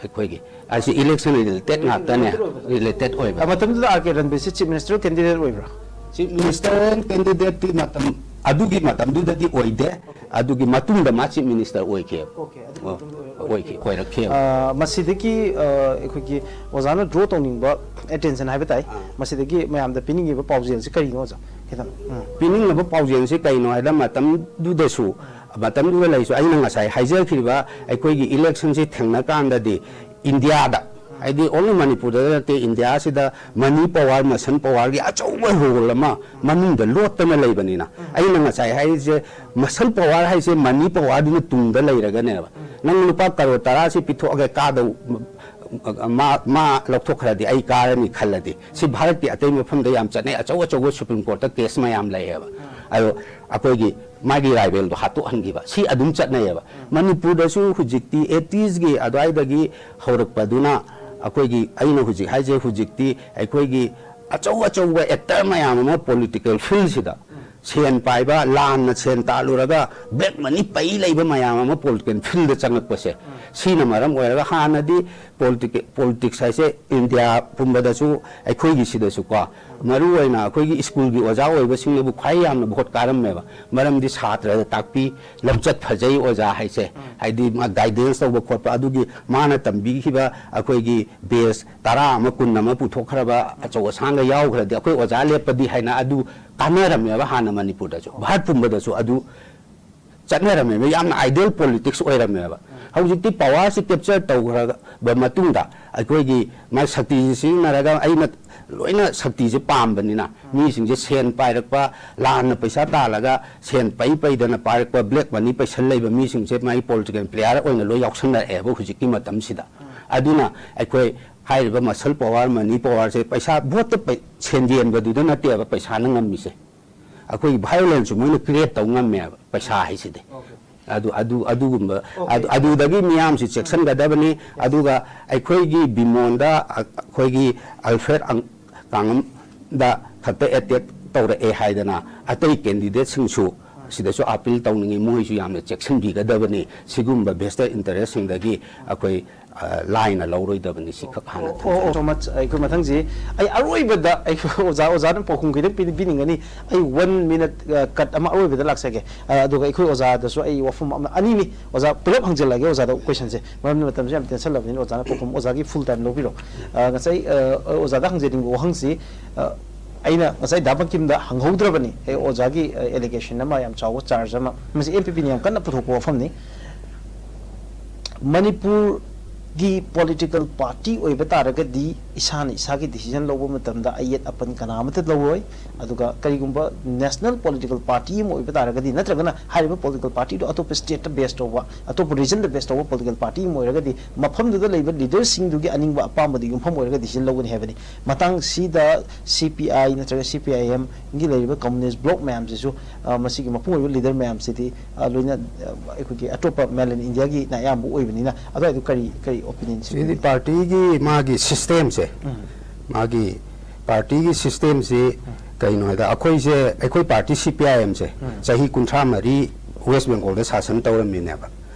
ꯑꯩꯈꯣꯏꯒꯤ ꯑꯁꯤ election related ꯉꯥꯛꯇꯅꯦ, related ꯑꯣꯏꯕ꯫ ꯃꯇꯝꯗꯨꯗ R K ꯔꯟꯕꯤꯔꯁꯤ Chief Minister candidate ꯑꯣꯏꯕ꯭ꯔꯥ? Chief Minister candidate ꯇꯤ ꯃꯇꯝ, ꯑꯗꯨꯒꯤ ꯃꯇꯝꯗꯨꯗꯗꯤ ꯑꯣꯏꯗꯦ꯫ ꯑꯗꯨꯒꯤ ꯃꯇꯨꯡꯗ ꯃꯥ Chief Minister ꯑꯣꯏꯈꯤꯑꯕ꯫ ꯑꯣꯏꯈꯤ, ꯑꯣꯏꯔꯛꯈꯤꯑꯕ꯫ ꯑ, ꯃꯁꯤꯗꯒꯤ, ꯑ, ꯑꯩꯈꯣꯏꯒꯤ ꯑꯣꯖꯥꯅ draw ꯇꯧꯅꯤꯡꯕ attention ꯍꯥꯏꯕ ꯇꯥꯏ꯫ ꯃꯁꯤꯗꯒꯤ ꯃꯌꯥꯝꯗ ꯄꯤꯅꯤꯡꯉꯤꯕ ꯄꯥꯎꯖꯦꯜꯁꯤ ꯀꯔꯤꯅꯣ, ꯑꯣꯖꯥ? ꯈꯤꯇꯪ꯫ ꯄꯤꯅꯤꯡꯉꯤꯕ ꯄꯥꯎꯖꯦꯜꯁꯤ ꯀꯩꯅꯣ ꯍꯥꯏꯗ, ꯃꯇꯝꯗꯨꯗꯁꯨ, ꯃꯇꯝꯗꯨꯗ ꯂꯩꯁꯨ ꯑꯩꯅ ꯉꯁꯥꯏ ꯍꯥꯏꯖꯈꯤꯕ ꯑꯩꯈꯣꯏꯒꯤ election ꯁꯤ ꯊꯦꯡꯅ ꯀꯥꯟꯗꯗꯤ India ꯗ, ꯍꯥꯏꯗꯤ only ꯃꯅꯤꯄꯨꯔꯗ ꯅꯠꯇꯦ, India ꯁꯤꯗ money power, muscle power ꯒꯤ ꯑꯆꯧꯕ role ꯑꯃ ꯃꯅꯨꯡꯗ ꯂꯣꯠꯇꯅ ꯂꯩꯕꯅꯤꯅ꯫ ꯑꯩꯅ ꯉꯁꯥꯏ ꯍꯥꯏꯔꯤꯁꯦ, muscle power ꯍꯥꯏꯁꯦ money power ꯗꯨꯅ ꯇꯨꯡꯗ ꯂꯩꯔꯒꯅꯦꯕ꯫ ꯅꯪ ꯂꯨꯄꯥ ꯀꯔꯣꯔ ꯇꯔꯥ ꯁꯤ ꯄꯤꯊꯣꯛꯑꯒ ꯀꯥꯗꯧ, ꯃꯥ, ꯃꯥ ꯂꯧꯊꯣꯛꯈ꯭ꯔꯗꯤ ꯑꯩ ꯀꯥꯔꯅꯤ ꯈꯜꯂꯗꯤ, ꯁꯤ ꯚꯥꯔꯠꯀꯤ ꯑꯇꯩ ꯃꯐꯝꯗ ꯌꯥꯝ ꯆꯠꯅꯩ, ꯑꯆꯧ ꯑꯆꯧꯕ Supreme Court ꯇ case ꯃꯌꯥꯝ ꯂꯩꯌꯦꯕ꯫ ꯑꯗꯣ ꯑꯩꯈꯣꯏꯒꯤ ꯃꯥꯒꯤ rival ꯗꯣ ꯍꯥꯠꯇꯣꯛꯍꯟꯈꯤꯕ, ꯁꯤ ꯑꯗꯨꯝ ꯆꯠꯅꯩꯌꯦꯕ꯫ ꯃꯅꯤꯄꯨꯔꯗꯁꯨ ꯍꯧꯖꯤꯛꯇꯤ eighties ꯒꯤ ꯑꯗꯨꯋꯥꯏꯗꯒꯤ ꯍꯧꯔꯛꯄꯗꯨꯅ, ꯑꯩꯈꯣꯏꯒꯤ, ꯑꯩꯅ ꯍꯧꯖꯤꯛ ꯍꯥꯏꯁꯦ, ꯍꯧꯖꯤꯛꯇꯤ ꯑꯩꯈꯣꯏꯒꯤ ꯑꯆꯧ ꯑꯆꯧꯕ actor ꯃꯌꯥꯝ ꯑꯃ political field ꯁꯤꯗ ꯁꯦꯟ ꯄꯥꯏꯕ, ꯂꯥꯟꯅ ꯁꯦꯟ ꯇꯥꯜꯂꯨꯔꯒ black money ꯄꯩ ꯂꯩꯕ ꯃꯌꯥꯝ ꯑꯃ political field ꯆꯪꯉꯛꯄꯁꯦ, ꯁꯤꯅ ꯃꯔꯝ ꯑꯣꯏꯔꯒ ꯍꯥꯟꯅꯗꯤ politics, politics ꯍꯥꯏꯁꯦ ꯏꯟꯗꯤꯌꯥ ꯄꯨꯝꯕꯗꯁꯨ, ꯑꯩꯈꯣꯏꯒꯤ ꯁꯤꯗꯁꯨꯀꯣ, ꯃꯔꯨ ꯑꯣꯏꯅ ꯑꯩꯈꯣꯏꯒꯤ ꯁ꯭ꯀꯨꯜꯒꯤ ꯑꯣꯖꯥ ꯑꯣꯏꯕꯁꯤꯡꯅꯕꯨ ꯈ꯭ꯋꯥꯏ ꯌꯥꯝꯅ vote ꯀꯥꯔꯝꯃꯦꯕ꯫ ꯃꯔꯝꯗꯤ ꯁꯥꯇ꯭ꯔꯗ ꯇꯥꯛꯄꯤ, ꯂꯝꯆꯠ ꯐꯖꯩ ꯑꯣꯖꯥ ꯍꯥꯏꯁꯦ, ꯍꯥꯏꯗꯤ ꯃꯥ guidance ꯇꯧꯕ ꯈꯣꯠꯄ, ꯑꯗꯨꯒꯤ ꯃꯥꯅ ꯇꯝꯕꯤꯈꯤꯕ ꯑꯩꯈꯣꯏꯒꯤ batch ꯇꯔꯥ ꯑꯃ, ꯀꯨꯟ ꯑꯃ ꯄꯨꯊꯣꯛꯈ꯭ꯔꯕ ꯑꯆꯧ ꯑꯁꯥꯡꯒ ꯌꯥꯎꯈ꯭ꯔꯗꯤ ꯑꯩꯈꯣꯏ ꯑꯣꯖꯥ ꯂꯦꯞꯄꯗꯤ ꯍꯥꯏꯅ ꯑꯗꯨ ꯀꯥꯟꯅꯔꯝꯃꯦꯕ ꯍꯥꯟꯅ ꯃꯅꯤꯄꯨꯔꯗꯁꯨ, ꯚꯥꯔꯠ ꯄꯨꯝꯕꯗꯁꯨ ꯑꯗꯨ ꯆꯠꯅꯔꯝꯃꯦꯕ, ꯌꯥꯝꯅ ideal politics ꯑꯣꯏꯔꯝꯃꯦꯕ꯫ ꯍꯧꯖꯤꯛꯇꯤ powerꯁꯤ capture ꯇꯧꯈ꯭ꯔꯕ ꯃꯇꯨꯡꯗ ꯑꯩꯈꯣꯏꯒꯤ ꯃꯥ ꯁꯛꯇꯤꯁꯤ ꯁꯤꯖꯤꯟꯅꯔꯒ ꯑꯩꯅ ꯂꯣꯏꯅ ꯁꯛꯇꯤꯁꯦ ꯄꯥꯝꯕꯅꯤꯅ, ꯃꯤꯁꯤꯡꯁꯦ ꯁꯦꯟ ꯄꯥꯏꯔꯛꯄ, ꯂꯥꯟꯅ ꯄꯩꯁꯥ ꯇꯥꯜꯂꯒ ꯁꯦꯟ ꯄꯩ ꯄꯩꯗꯅ ꯄꯥꯏꯔꯛꯄ, black money ꯄꯩꯁꯜ ꯂꯩꯕ ꯃꯤꯁꯤꯡꯁꯦ ꯃꯥꯒꯤ political player ꯑꯣꯏꯅ ꯂꯣꯏ ꯌꯥꯎꯁꯟꯅꯔꯛꯑꯦꯕ ꯍꯧꯖꯤꯛꯀꯤ ꯃꯇꯝꯁꯤꯗ꯫ ꯑꯗꯨꯅ ꯑꯩꯈꯣꯏ ꯍꯥꯏꯔꯤꯕ muscle power, money powerꯁꯦ ꯄꯩꯁꯥ, voteꯇ ꯄꯩ-, ꯁꯦꯟ ꯌꯦꯟꯕꯗꯨꯗ ꯅꯠꯇꯦꯕ ꯄꯩꯁꯥꯅ ꯉꯝꯃꯤꯁꯦ꯫ ꯑꯩꯈꯣꯏꯒꯤ violence ꯃꯣꯏꯅ create ꯇꯧ ꯉꯝꯃꯦꯕ ꯄꯩꯁꯥ ꯍꯥꯏꯁꯤꯗꯤ꯫ ꯑꯗꯨ, ꯑꯗꯨ, ꯑꯗꯨꯒꯨꯝꯕ, ꯑꯗꯨ, ꯑꯗꯨꯗꯒꯤ ꯃꯤꯌꯥꯝꯁꯤ ꯆꯦꯛꯁꯤꯟꯒꯗꯕꯅꯤ꯫ ꯑꯗꯨꯒ ꯑꯩꯈꯣꯏꯒꯤ ꯕꯤꯃꯣꯟꯗ, ꯑ-, ꯑꯩꯈꯣꯏꯒꯤ ꯑꯜꯐ꯭ꯔꯦꯗ ꯑꯪ-, ꯀꯥꯡꯉꯝꯗ ꯈꯛꯇ attack ꯇꯧꯔꯛꯑꯦ ꯍꯥꯏꯗꯅ ꯑꯇꯩ candidateꯁꯤꯡꯁꯨ ꯁꯤꯗꯁꯨ appeal ꯇꯧꯅꯤꯡꯉꯤ, ꯃꯣꯏꯁꯨ ꯌꯥꯝꯅ ꯆꯦꯛꯁꯤꯟꯕꯤꯒꯗꯕꯅꯤ꯫ ꯁꯤꯒꯨꯝꯕ vested interestꯁꯤꯡꯗꯒꯤ ꯑꯩꯈꯣꯏ, ꯑ, ꯂꯥꯏꯅ ꯂꯧꯔꯣꯏꯗꯕꯅꯤ꯫ ꯁꯤꯈꯛ ꯍꯥꯟꯅ ꯑꯣ, ꯑꯣ, ꯊꯝꯖꯒꯦ꯫ So much꯫ ꯑꯩꯈꯣꯏ ꯃꯊꯪꯁꯤ ꯑꯩ ꯑꯔꯣꯏꯕꯗ ꯑꯩꯈꯣꯏ ꯑꯣꯖꯥ, ꯑꯣꯖꯥꯅ ꯄꯥꯎꯈꯨꯝ ꯈꯤꯇꯪ ꯄꯤ-, ꯄꯤꯅꯤꯡꯒꯅꯤ꯫ ꯑꯩ one minute, ꯑ, cut ꯑꯃ ꯑꯔꯣꯏꯕꯗ ꯂꯥꯛꯆꯒꯦ꯫ ꯑ, ꯑꯗꯨꯒ ꯑꯩꯈꯣꯏ ꯑꯣꯖꯥꯗꯁꯨ ꯑꯩ ꯋꯥꯐꯝ ꯑꯃ, ꯑꯅꯤꯅꯤ꯫ ꯑꯣꯖꯥ ꯄꯨꯂꯞ ꯍꯪꯖꯜꯂꯒꯦ ꯑꯣꯖꯥꯗ questionꯁꯦ꯫ ꯃꯔꯝꯗꯤ ꯃꯇꯝꯁꯦ ꯌꯥꯝ ꯇꯦꯟꯁꯜꯂꯕꯅꯤꯅ ꯑꯣꯖꯥꯅ ꯄꯥꯎꯈꯨꯝ, ꯑꯣꯖꯥꯒꯤ full time ꯂꯧꯕꯤꯔꯣ꯫ ꯑ, ꯉꯁꯥꯏ, ꯑ, ꯑꯣꯖꯥꯗ ꯍꯪꯖꯅꯤꯡꯕ ꯋꯥꯍꯪꯁꯤ, ꯑ, ꯑꯩꯅ ꯉꯁꯥꯏ ꯗꯥ ꯕꯪꯀꯤꯝꯗ ꯍꯪꯍꯧꯗ꯭ꯔꯕꯅꯤ꯫ ꯑꯩ ꯑꯣꯖꯥꯒꯤ, ꯑ, allegation ꯑꯃ, ꯌꯥꯝ ꯆꯥꯎꯕ charge ꯑꯃ, ꯃꯁꯤ NPPꯅ ꯌꯥꯝ ꯀꯟꯅ ꯄꯨꯊꯣꯛꯄ ꯋꯥꯐꯝꯅꯤ꯫ ꯃꯅꯤꯄꯨꯔꯒꯤ political party ꯑꯣꯏꯕ ꯇꯥꯔꯒꯗꯤ ꯏꯁꯥꯅ ꯏꯁꯥꯒꯤ decision ꯂꯧꯕ ꯃꯇꯝꯗ ꯑꯌꯦꯠ ꯑꯄꯟ ꯀꯅꯥ ꯑꯃꯠꯇ ꯂꯧꯔꯣꯏ꯫ ꯑꯗꯨꯒ ꯀꯔꯤꯒꯨꯝꯕ national political party ꯑꯃ ꯑꯣꯏꯕ ꯇꯥꯔꯒꯗꯤ, ꯅꯠꯇ꯭ꯔꯒꯅ ꯍꯥꯏꯔꯤꯕ political partyꯗꯨ ꯑꯇꯣꯞꯄ stateꯇ base ꯇꯧꯕ, ꯑꯇꯣꯞꯄ regionꯗ base ꯇꯧꯕ political party ꯑꯃ ꯑꯣꯏꯔꯒꯗꯤ, ꯃꯐꯝꯗꯨꯗ ꯂꯩꯕ leaderꯁꯤꯡꯗꯨꯒꯤ ꯑꯅꯤꯡꯕ ꯑꯄꯥꯝꯕꯗ ꯌꯨꯝꯐꯝ ꯑꯣꯏꯔꯒ decision ꯂꯧꯒꯅꯤ ꯍꯥꯏꯕꯅꯤ꯫ ꯃꯇꯥꯡꯁꯤꯗ CPI ꯅꯠꯇ꯭ꯔꯒ CPIMꯒꯤ ꯂꯩꯔꯤꯕ communist bloc ꯃꯌꯥꯝꯁꯤꯁꯨ, ꯑ, ꯃꯁꯤꯒꯤ ꯃꯄꯨꯡ ꯑꯣꯏꯕ leader ꯃꯌꯥꯝꯁꯤꯗꯤ, ꯑ, ꯂꯣꯏꯅ, ꯑ, ꯑꯩꯈꯣꯏꯒꯤ ꯑꯇꯣꯞꯄ mainland Indiaꯒꯤꯅ ꯑꯌꯥꯝꯕ ꯑꯣꯏꯕꯅꯤꯅ, ꯑꯗꯨꯋꯥꯏꯗꯨ ꯀꯔꯤ, ꯀꯔꯤ opinion ꯁꯤꯗꯤ ꯂꯩꯕꯤꯒꯦ? Partyꯒꯤ ꯃꯥꯒꯤ systemꯁꯦ, ꯎꯝ꯫ ꯃꯥꯒꯤ partyꯒꯤ systemꯁꯤ, ꯎꯝ꯫ ꯀꯩꯅꯣ ꯍꯥꯏꯗ, ꯑꯩꯈꯣꯏꯁꯦ, ꯑꯩꯈꯣꯏ ꯄꯥꯔꯇꯤ ꯁꯤ ꯄꯤ ꯑꯥꯏ ꯑꯦꯝꯁꯦ ꯆꯍꯤ ꯀꯨꯟꯊ꯭ꯔꯥ ꯃꯔꯤ ꯋꯦꯁ ꯕꯦꯡꯒꯣꯜꯗ ꯁꯥꯁꯟ ꯇꯧꯔꯝꯃꯤꯅꯦꯕ꯫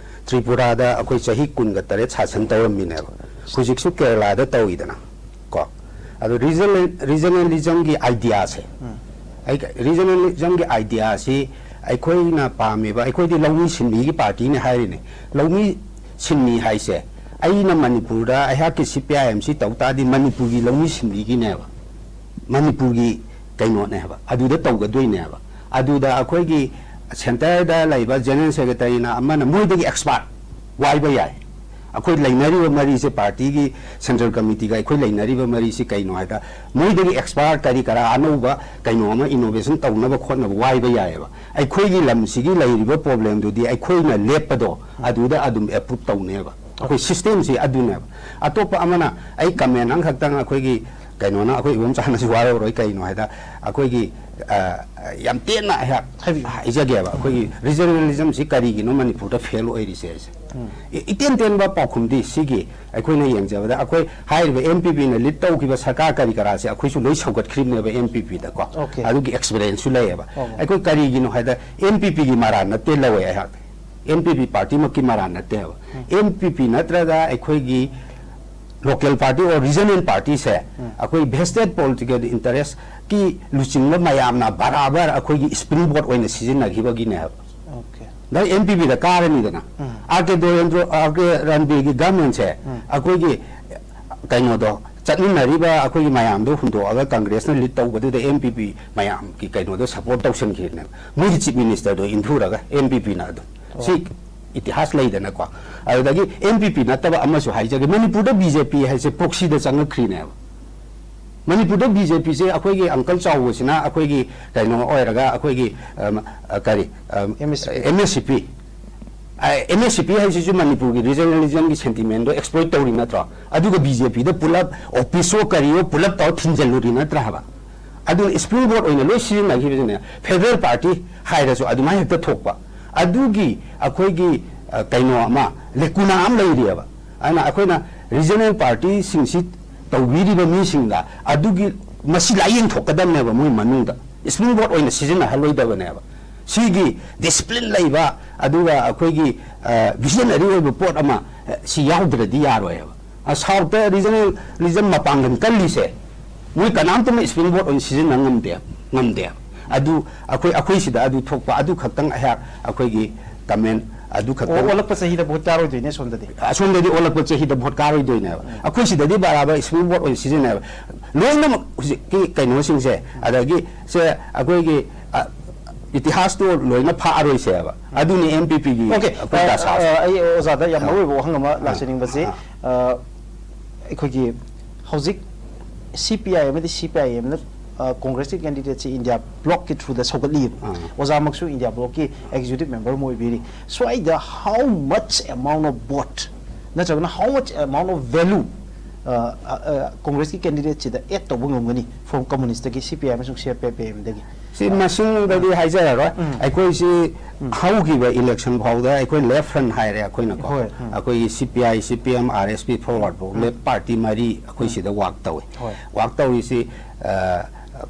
ꯇ꯭ꯔꯤꯄꯨꯔꯥꯗ ꯑꯩꯈꯣꯏ ꯆꯍꯤ ꯀꯨꯟꯒ ꯇꯔꯦꯠ ꯁꯥꯁꯟ ꯇꯧꯔꯝꯃꯤꯅꯦꯕ꯫ ꯍꯧꯖꯤꯛꯁꯨ ꯀꯦꯔꯂꯥꯗ ꯇꯧꯏꯗꯅ꯫ ꯀꯣ꯫ ꯑꯗꯣ ꯔꯤꯖꯅꯦꯜ ꯔꯤꯖꯅꯦꯂꯤꯖꯝꯒꯤ ꯑꯥꯏꯗꯤꯌꯥꯁꯦ, ꯑꯩ ꯔꯤꯖꯅꯦꯂꯤꯖꯝꯒꯤ ꯑꯥꯏꯗꯤꯌꯥꯁꯤ ꯑꯩꯈꯣꯏꯅ ꯄꯥꯝꯃꯤꯕ, ꯑꯩꯈꯣꯏꯗꯤ ꯂꯧꯃꯤ ꯁꯤꯟꯃꯤꯒꯤ ꯄꯥꯔꯇꯤꯅꯦ ꯍꯥꯏꯔꯤꯅꯦ꯫ ꯂꯧꯃꯤ ꯁꯤꯟꯃꯤ ꯍꯥꯏꯁꯦ, ꯑꯩꯅ ꯃꯅꯤꯄꯨꯔꯗ ꯑꯩꯍꯥꯛꯀꯤ ꯁꯤ ꯄꯤ ꯑꯥꯏ ꯑꯦꯝ ꯁꯤ ꯇꯧ ꯇꯥꯔꯗꯤ ꯃꯅꯤꯄꯨꯔꯒꯤ ꯂꯧꯃꯤ ꯁꯤꯟꯃꯤꯒꯤꯅꯦꯕ, ꯃꯅꯤꯄꯨꯔꯒꯤ ꯀꯩꯅꯣꯅꯦꯕ, ꯑꯗꯨꯗ ꯇꯧꯒꯗꯣꯏꯅꯦꯕ꯫ ꯑꯗꯨꯗ ꯑꯩꯈꯣꯏꯒꯤ ꯁꯦꯟꯇꯔꯗ ꯂꯩꯕ ꯖꯦꯅꯔꯦꯜ ꯁꯦꯀ꯭ꯔꯦꯇꯔꯤꯅ ꯑꯃꯅ ꯃꯣꯏꯗꯒꯤ ꯑꯦꯛꯁꯄꯥꯔꯠ ꯋꯥꯏꯕ ꯌꯥꯏ꯫ ꯑꯩꯈꯣꯏ ꯂꯩꯅꯔꯤꯕ ꯃꯔꯤꯁꯦ, ꯄꯥꯔꯇꯤꯒꯤ ꯁꯦꯟꯇ꯭ꯔꯦꯜ ꯀꯃꯤꯇꯤꯒ ꯑꯩꯈꯣꯏ ꯂꯩꯅꯔꯤꯕ ꯃꯔꯤꯁꯤ ꯀꯩꯅꯣ ꯍꯥꯏꯗ, ꯃꯣꯏꯗꯒꯤ ꯑꯦꯛꯁꯄꯥꯔꯠ ꯀꯔꯤ ꯀꯔꯥ ꯑꯅꯧꯕ ꯀꯩꯅꯣ ꯑꯃ ꯏꯅꯣꯚꯦꯁꯟ ꯇꯧꯅꯕ ꯈꯣꯠꯅꯕ ꯋꯥꯏꯕ ꯌꯥꯏꯑꯕ꯫ ꯑꯩꯈꯣꯏꯒꯤ ꯂꯝꯁꯤꯒꯤ ꯂꯩꯔꯤꯕ ꯄ꯭ꯔꯣꯕ꯭ꯂꯦꯝꯗꯨꯗꯤ ꯑꯩꯈꯣꯏꯅ ꯂꯦꯞꯄꯗꯣ ꯑꯗꯨꯗ ꯑꯗꯨꯝ ꯑꯦꯄ꯭ꯔꯨꯞ ꯇꯧꯅꯦꯕ꯫ ꯑꯩꯈꯣꯏ ꯁꯤꯁꯇꯦꯝꯁꯤ ꯑꯗꯨꯅꯦꯕ꯫ ꯑꯇꯣꯞꯄ ꯑꯃꯅ, ꯑꯩ ꯀꯃꯦꯟ ꯑꯃꯈꯛꯇꯪ ꯑꯩꯈꯣꯏꯒꯤ ꯀꯩꯅꯣꯅ, ꯑꯩꯈꯣꯏ ꯏꯕꯣꯝꯆꯥꯅꯁꯨ ꯋꯥꯔꯧꯔꯣꯏ, ꯀꯩꯅꯣ ꯍꯥꯏꯗ ꯑꯩꯈꯣꯏꯒꯤ, ꯑ, ꯌꯥꯝ ꯇꯦꯟꯅ ꯑꯩꯍꯥꯛ ꯍꯥꯏꯕꯤꯌꯨ꯫ ꯍꯥꯏꯖꯒꯦꯕ꯫ ꯑꯩꯈꯣꯏꯒꯤ ꯔꯤꯖꯅꯦꯂꯤꯖꯝꯁꯤ ꯀꯔꯤꯒꯤꯅꯣ ꯃꯅꯤꯄꯨꯔꯗ ꯐꯦꯜ ꯑꯣꯏꯔꯤꯁꯦ ꯍꯥꯏꯁꯦ? ꯏ-, ꯏꯇꯦꯟ ꯇꯦꯟꯕ ꯄꯥꯎꯈꯨꯝꯗꯤ ꯁꯤꯒꯤ ꯑꯩꯈꯣꯏꯅ ꯌꯦꯡꯖꯕꯗ, ꯑꯩꯈꯣꯏ ꯍꯥꯏꯔꯤꯕ ꯑꯦꯟ ꯄꯤ ꯄꯤꯅ ꯂꯤꯗ ꯇꯧꯈꯤꯕ ꯁꯔꯀꯥꯔ ꯀꯔꯤ ꯀꯔꯥꯁꯦ ꯑꯩꯈꯣꯏꯁꯨ ꯂꯣꯏ ꯁꯧꯒꯠꯈ꯭ꯔꯤꯕꯅꯦꯕ ꯑꯦꯟ ꯄꯤ ꯄꯤꯗꯀꯣ꯫ ꯑꯣꯀꯦ꯫ ꯑꯗꯨꯒꯤ ꯑꯦꯛꯁꯄꯤꯔꯤꯌꯦꯟꯁꯁꯨ ꯂꯩꯌꯦꯕ꯫ ꯑꯣ꯫ ꯑꯩꯈꯣꯏ ꯀꯔꯤꯒꯤꯅꯣ ꯍꯥꯏꯗ, ꯑꯦꯟ ꯄꯤ ꯄꯤꯒꯤ ꯃꯔꯥꯟ ꯅꯠꯇꯦ ꯂꯧꯋꯦ ꯑꯩꯍꯥꯛ꯫ ꯑꯦꯟ ꯄꯤ ꯄꯤ ꯄꯥꯔꯇꯤꯃꯛꯀꯤ ꯃꯔꯥꯟ ꯅꯠꯇꯦꯕ꯫ ꯑꯦꯟ ꯄꯤ ꯄꯤ ꯅꯠꯇ꯭ꯔꯒ ꯑꯩꯈꯣꯏꯒꯤ ꯂꯣꯀꯦꯜ ꯄꯥꯔꯇꯤ ꯑꯣꯔ ꯔꯤꯖꯅꯦꯜ ꯄꯥꯔꯇꯤꯁꯦ ꯑꯩꯈꯣꯏ ꯚꯦꯁꯇꯦꯠ ꯄꯣꯂꯤꯇꯤꯀꯦꯜ ꯏꯟꯇꯔꯦꯁꯀꯤ ꯂꯨꯆꯤꯡꯕ ꯃꯌꯥꯝꯅ ꯕꯔꯥꯕꯔ ꯑꯩꯈꯣꯏꯒꯤ ꯁ꯭ꯄ꯭ꯔꯤꯡ ꯕꯣꯔꯗ ꯑꯣꯏꯅ ꯁꯤꯖꯤꯟꯅꯈꯤꯕꯒꯤꯅꯦꯕ꯫ ꯑꯣꯀꯦ꯫ ꯅꯪ ꯑꯦꯟ ꯄꯤ ꯄꯤꯗ ꯀꯥꯔꯅꯤꯗꯅ, ꯑꯥꯔ ꯀꯦ ꯗꯣꯔꯦꯟꯗ꯭ꯔꯣ, ꯑꯥꯔ ꯀꯦ ꯔꯟꯕꯤꯔꯒꯤ ꯒꯃꯦꯟꯁꯦ ꯑꯩꯈꯣꯏꯒꯤ ꯀꯩꯅꯣꯗꯣ, ꯆꯠꯃꯤꯟꯅꯔꯤꯕ ꯑꯩꯈꯣꯏꯒꯤ ꯃꯌꯥꯝꯗꯣ ꯍꯨꯟꯗꯣꯛꯑꯒ ꯀꯪꯒ꯭ꯔꯦꯁꯅ ꯂꯤꯗ ꯇꯧꯕꯗꯨꯗ ꯑꯦꯟ ꯄꯤ ꯄꯤ ꯃꯌꯥꯝꯒꯤ ꯀꯩꯅꯣꯗꯣ ꯁꯄꯣꯔꯠ ꯇꯧꯁꯟꯈꯤꯕꯅꯦꯕ꯫ ꯃꯣꯏꯒꯤ ꯆꯤꯐ ꯃꯤꯅꯤꯁꯇꯔꯗꯣ ꯏꯟꯊꯨꯔꯒ ꯑꯦꯟ ꯄꯤ ꯄꯤꯅ ꯑꯗꯨꯝ꯫ ꯁꯤ ꯏꯇꯤꯍꯥꯁ ꯂꯩꯗꯅꯀꯣ꯫ ꯑꯗꯨꯗꯒꯤ ꯑꯦꯟ ꯄꯤ ꯄꯤ ꯅꯠꯇꯕ ꯑꯃꯁꯨ ꯍꯥꯏꯖꯒꯦ, ꯃꯅꯤꯄꯨꯔꯗ ꯕꯤ ꯖꯦ ꯄꯤ ꯍꯥꯏꯁꯦ ꯄ꯭ꯔꯣꯛꯁꯤꯗ ꯆꯪꯉꯛꯈ꯭ꯔꯤꯅꯦꯕ꯫ ꯃꯅꯤꯄꯨꯔꯗ ꯕꯤ ꯖꯦ ꯄꯤꯁꯦ ꯑꯩꯈꯣꯏꯒꯤ ꯑꯪꯀꯜ ꯆꯥꯎꯕꯁꯤꯅ ꯑꯩꯈꯣꯏꯒꯤ ꯀꯩꯅꯣ ꯑꯣꯏꯔꯒ ꯑꯩꯈꯣꯏꯒꯤ, ꯑꯝ, ꯑ, ꯀꯔꯤ, ꯑꯝ, ꯑꯦꯝ ꯑꯦꯁ ꯁꯤ ꯄꯤ꯫ ꯑꯦꯝ ꯑꯦꯁ ꯁꯤ ꯄꯤ꯫ ꯑ, ꯑꯦꯝ ꯑꯦꯁ ꯁꯤ ꯄꯤ ꯍꯥꯏꯁꯤꯁꯨ ꯃꯅꯤꯄꯨꯔꯒꯤ ꯔꯤꯖꯅꯦꯂꯤꯖꯝꯒꯤ ꯁꯦꯟꯇꯤꯃꯦꯟꯗꯣ ꯑꯦꯛꯁꯄ꯭ꯂꯣꯏꯠ ꯇꯧꯔꯤ ꯅꯠꯇ꯭ꯔꯣ? ꯑꯗꯨꯒ ꯕꯤ ꯖꯦ ꯄꯤꯗ ꯄꯨꯂꯞ ꯑꯣꯐꯤꯁꯋꯣ ꯀꯔꯤꯋꯣ ꯄꯨꯂꯞ ꯇꯧꯔ ꯊꯤꯟꯖꯜꯂꯨꯔꯤ ꯅꯠꯇ꯭ꯔꯥ ꯍꯥꯏꯕ? ꯑꯗꯨꯅ ꯁ꯭ꯄ꯭ꯔꯤꯡ ꯕꯣꯔꯗ ꯑꯣꯏꯅ ꯂꯣꯏ ꯁꯤꯖꯤꯟꯅꯈꯤꯕꯁꯤꯅꯦ꯫ ꯐꯦꯗꯔꯦꯜ ꯄꯥꯔꯇꯤ ꯍꯥꯏꯔꯁꯨ ꯑꯗꯨꯃꯥꯏꯅ ꯍꯦꯛꯇ ꯊꯣꯛꯄ꯫ ꯑꯗꯨꯒꯤ ꯑꯩꯈꯣꯏꯒꯤ, ꯑ, ꯀꯩꯅꯣ ꯑꯃ, ꯂꯦꯀꯨꯅꯥ ꯑꯃ ꯂꯩꯔꯤꯑꯕ꯫ ꯑꯗꯨꯅ ꯑꯩꯈꯣꯏꯅ ꯔꯤꯖꯅꯦꯜ ꯄꯥꯔꯇꯤꯁꯤꯡꯁꯤ ꯇꯧꯕꯤꯔꯤꯕ ꯃꯤꯁꯤꯡꯗ ꯑꯗꯨꯒꯤ ꯃꯁꯤ ꯂꯥꯏꯌꯦꯡ ꯊꯣꯛꯀꯗꯕꯅꯦꯕ ꯃꯣꯏ ꯃꯅꯨꯡꯗ꯫ Springboard ꯑꯣꯏꯅ ꯁꯤꯖꯤꯟꯅꯍꯜꯂꯣꯏꯗꯕꯅꯦꯕ꯫ ꯁꯤꯒꯤ discipline ꯂꯩꯕ, ꯑꯗꯨꯒ ꯑꯩꯈꯣꯏꯒꯤ, ꯑ, visionary ꯑꯣꯏꯕ ꯄꯣꯠ ꯑꯃ, ꯑ, ꯁꯤ ꯌꯥꯎꯗ꯭ꯔꯗꯤ ꯌꯥꯔꯣꯏꯕ꯫ ꯑ, South ꯇ regional, region ꯃꯄꯥꯡꯒꯜ ꯀꯜꯂꯤꯁꯦ, ꯃꯣꯏ ꯀꯅꯥꯝꯇꯅ Springboard ꯑꯣꯏꯅ ꯁꯤꯖꯤꯟꯅ ꯉꯝꯗꯦ, ꯉꯝꯗꯦꯕ꯫ ꯑꯗꯨ ꯑꯩꯈꯣꯏ, ꯑꯩꯈꯣꯏ ꯁꯤꯗ ꯑꯗꯨ ꯊꯣꯛꯄ, ꯑꯗꯨ ꯈꯛꯇꯪ ꯑꯩꯍꯥꯛ, ꯑꯩꯈꯣꯏꯒꯤ comment ꯑꯗꯨ ꯑꯣ, ꯈꯛꯇꯪ꯫ ꯑꯣꯜꯂꯛꯄ ꯆꯍꯤꯗ ꯚꯣꯠ ꯀꯥꯔꯣꯏꯗꯣꯏꯅꯦ ꯁꯣꯝꯗꯗꯤ꯫ ꯑꯁꯣꯝꯗꯗꯤ ꯑꯣꯜꯂꯛꯄ ꯆꯍꯤꯗ ꯚꯣꯠ ꯀꯥꯔꯣꯏꯗꯣꯏꯅꯦꯕ꯫ ꯑꯩꯈꯣꯏ ꯁꯤꯗꯗꯤ ꯕꯔꯥꯕꯔ Springboard ꯑꯣꯏꯅ ꯁꯤꯖꯤꯟꯅꯩꯕ꯫ ꯂꯣꯏꯅꯃꯛ ꯍꯧꯖꯤꯛꯀꯤ ꯀꯩꯅꯣꯁꯤꯡꯁꯦ, ꯑꯗꯒꯤ ꯁꯦ ꯑꯩꯈꯣꯏꯒꯤ, ꯑ, ꯏꯇꯤꯍꯥꯁꯇꯣ ꯂꯣꯏꯅ ꯐꯥꯛꯑꯔꯣꯏꯁꯦꯕ꯫ ꯑꯗꯨꯅꯤ M P P ꯒꯤ ꯑꯣꯀꯦ, ꯑꯩꯈꯣꯏ ꯑ, ꯗꯁꯥꯁꯦ꯫ ꯑ, ꯑꯩ ꯑꯣꯖꯥꯗ ꯌꯥꯝ ꯑ꯫ ꯃꯔꯨ ꯑꯣꯏꯕ ꯋꯥꯍꯪ ꯑꯃ ꯑ, ꯂꯥꯛꯆꯅꯤꯡꯕꯁꯦ, ꯑ꯫ ꯑ, ꯑꯩꯈꯣꯏꯒꯤ ꯍꯧꯖꯤꯛ C P I ꯑꯃꯗꯤ C P I M ꯅ, ꯑ, ꯀꯣꯡꯒ꯭ꯔꯦꯁꯀꯤ candidate ꯁꯤ India bloc ꯀꯤ through ꯗ ꯁꯧꯒꯠꯂꯤꯕ꯫ ꯑ꯫ ꯑꯣꯖꯥꯃꯛꯁꯨ India bloc ꯀꯤ executive member ꯑꯃ ꯑꯣꯏꯕꯤꯔꯤ꯫ ꯁ꯭ꯋꯥꯏꯗ how much amount of vote ꯅꯠꯇ꯭ꯔꯒꯅ how much amount of value, ꯑ, ꯑ, ꯑ, ꯀꯣꯡꯒ꯭ꯔꯦꯁꯀꯤ candidate ꯁꯤꯗ add ꯇꯧꯕ ꯉꯝꯒꯅꯤ from communist ꯇꯒꯤ, C P I ꯑꯃꯁꯨꯡ C P I M ꯗꯒꯤ? ꯁꯤ ꯃꯁꯤꯡꯗꯗꯤ ꯍꯥꯏꯖꯔꯔꯣꯏ꯫ ꯎꯝ꯫ ꯑꯩꯈꯣꯏꯁꯤ ꯎꯝ꯫ ꯍꯧꯈꯤꯕ election ꯐꯥꯎꯗ ꯑꯩꯈꯣꯏ left front ꯍꯥꯏꯔꯦ ꯑꯩꯈꯣꯏꯅꯀꯣ꯫ ꯍꯣꯏ, ꯎꯝ꯫ ꯑꯩꯈꯣꯏꯒꯤ C P I, C P M, R S P, Forward ꯐꯥꯎ ꯎꯝ꯫ Left party ꯃꯔꯤ ꯑꯩꯈꯣꯏ ꯎꯝ꯫ ꯁꯤꯗ work ꯇꯧꯏ꯫ ꯍꯣꯏ꯫ Work ꯇꯧꯔꯤꯁꯤ, ꯑ,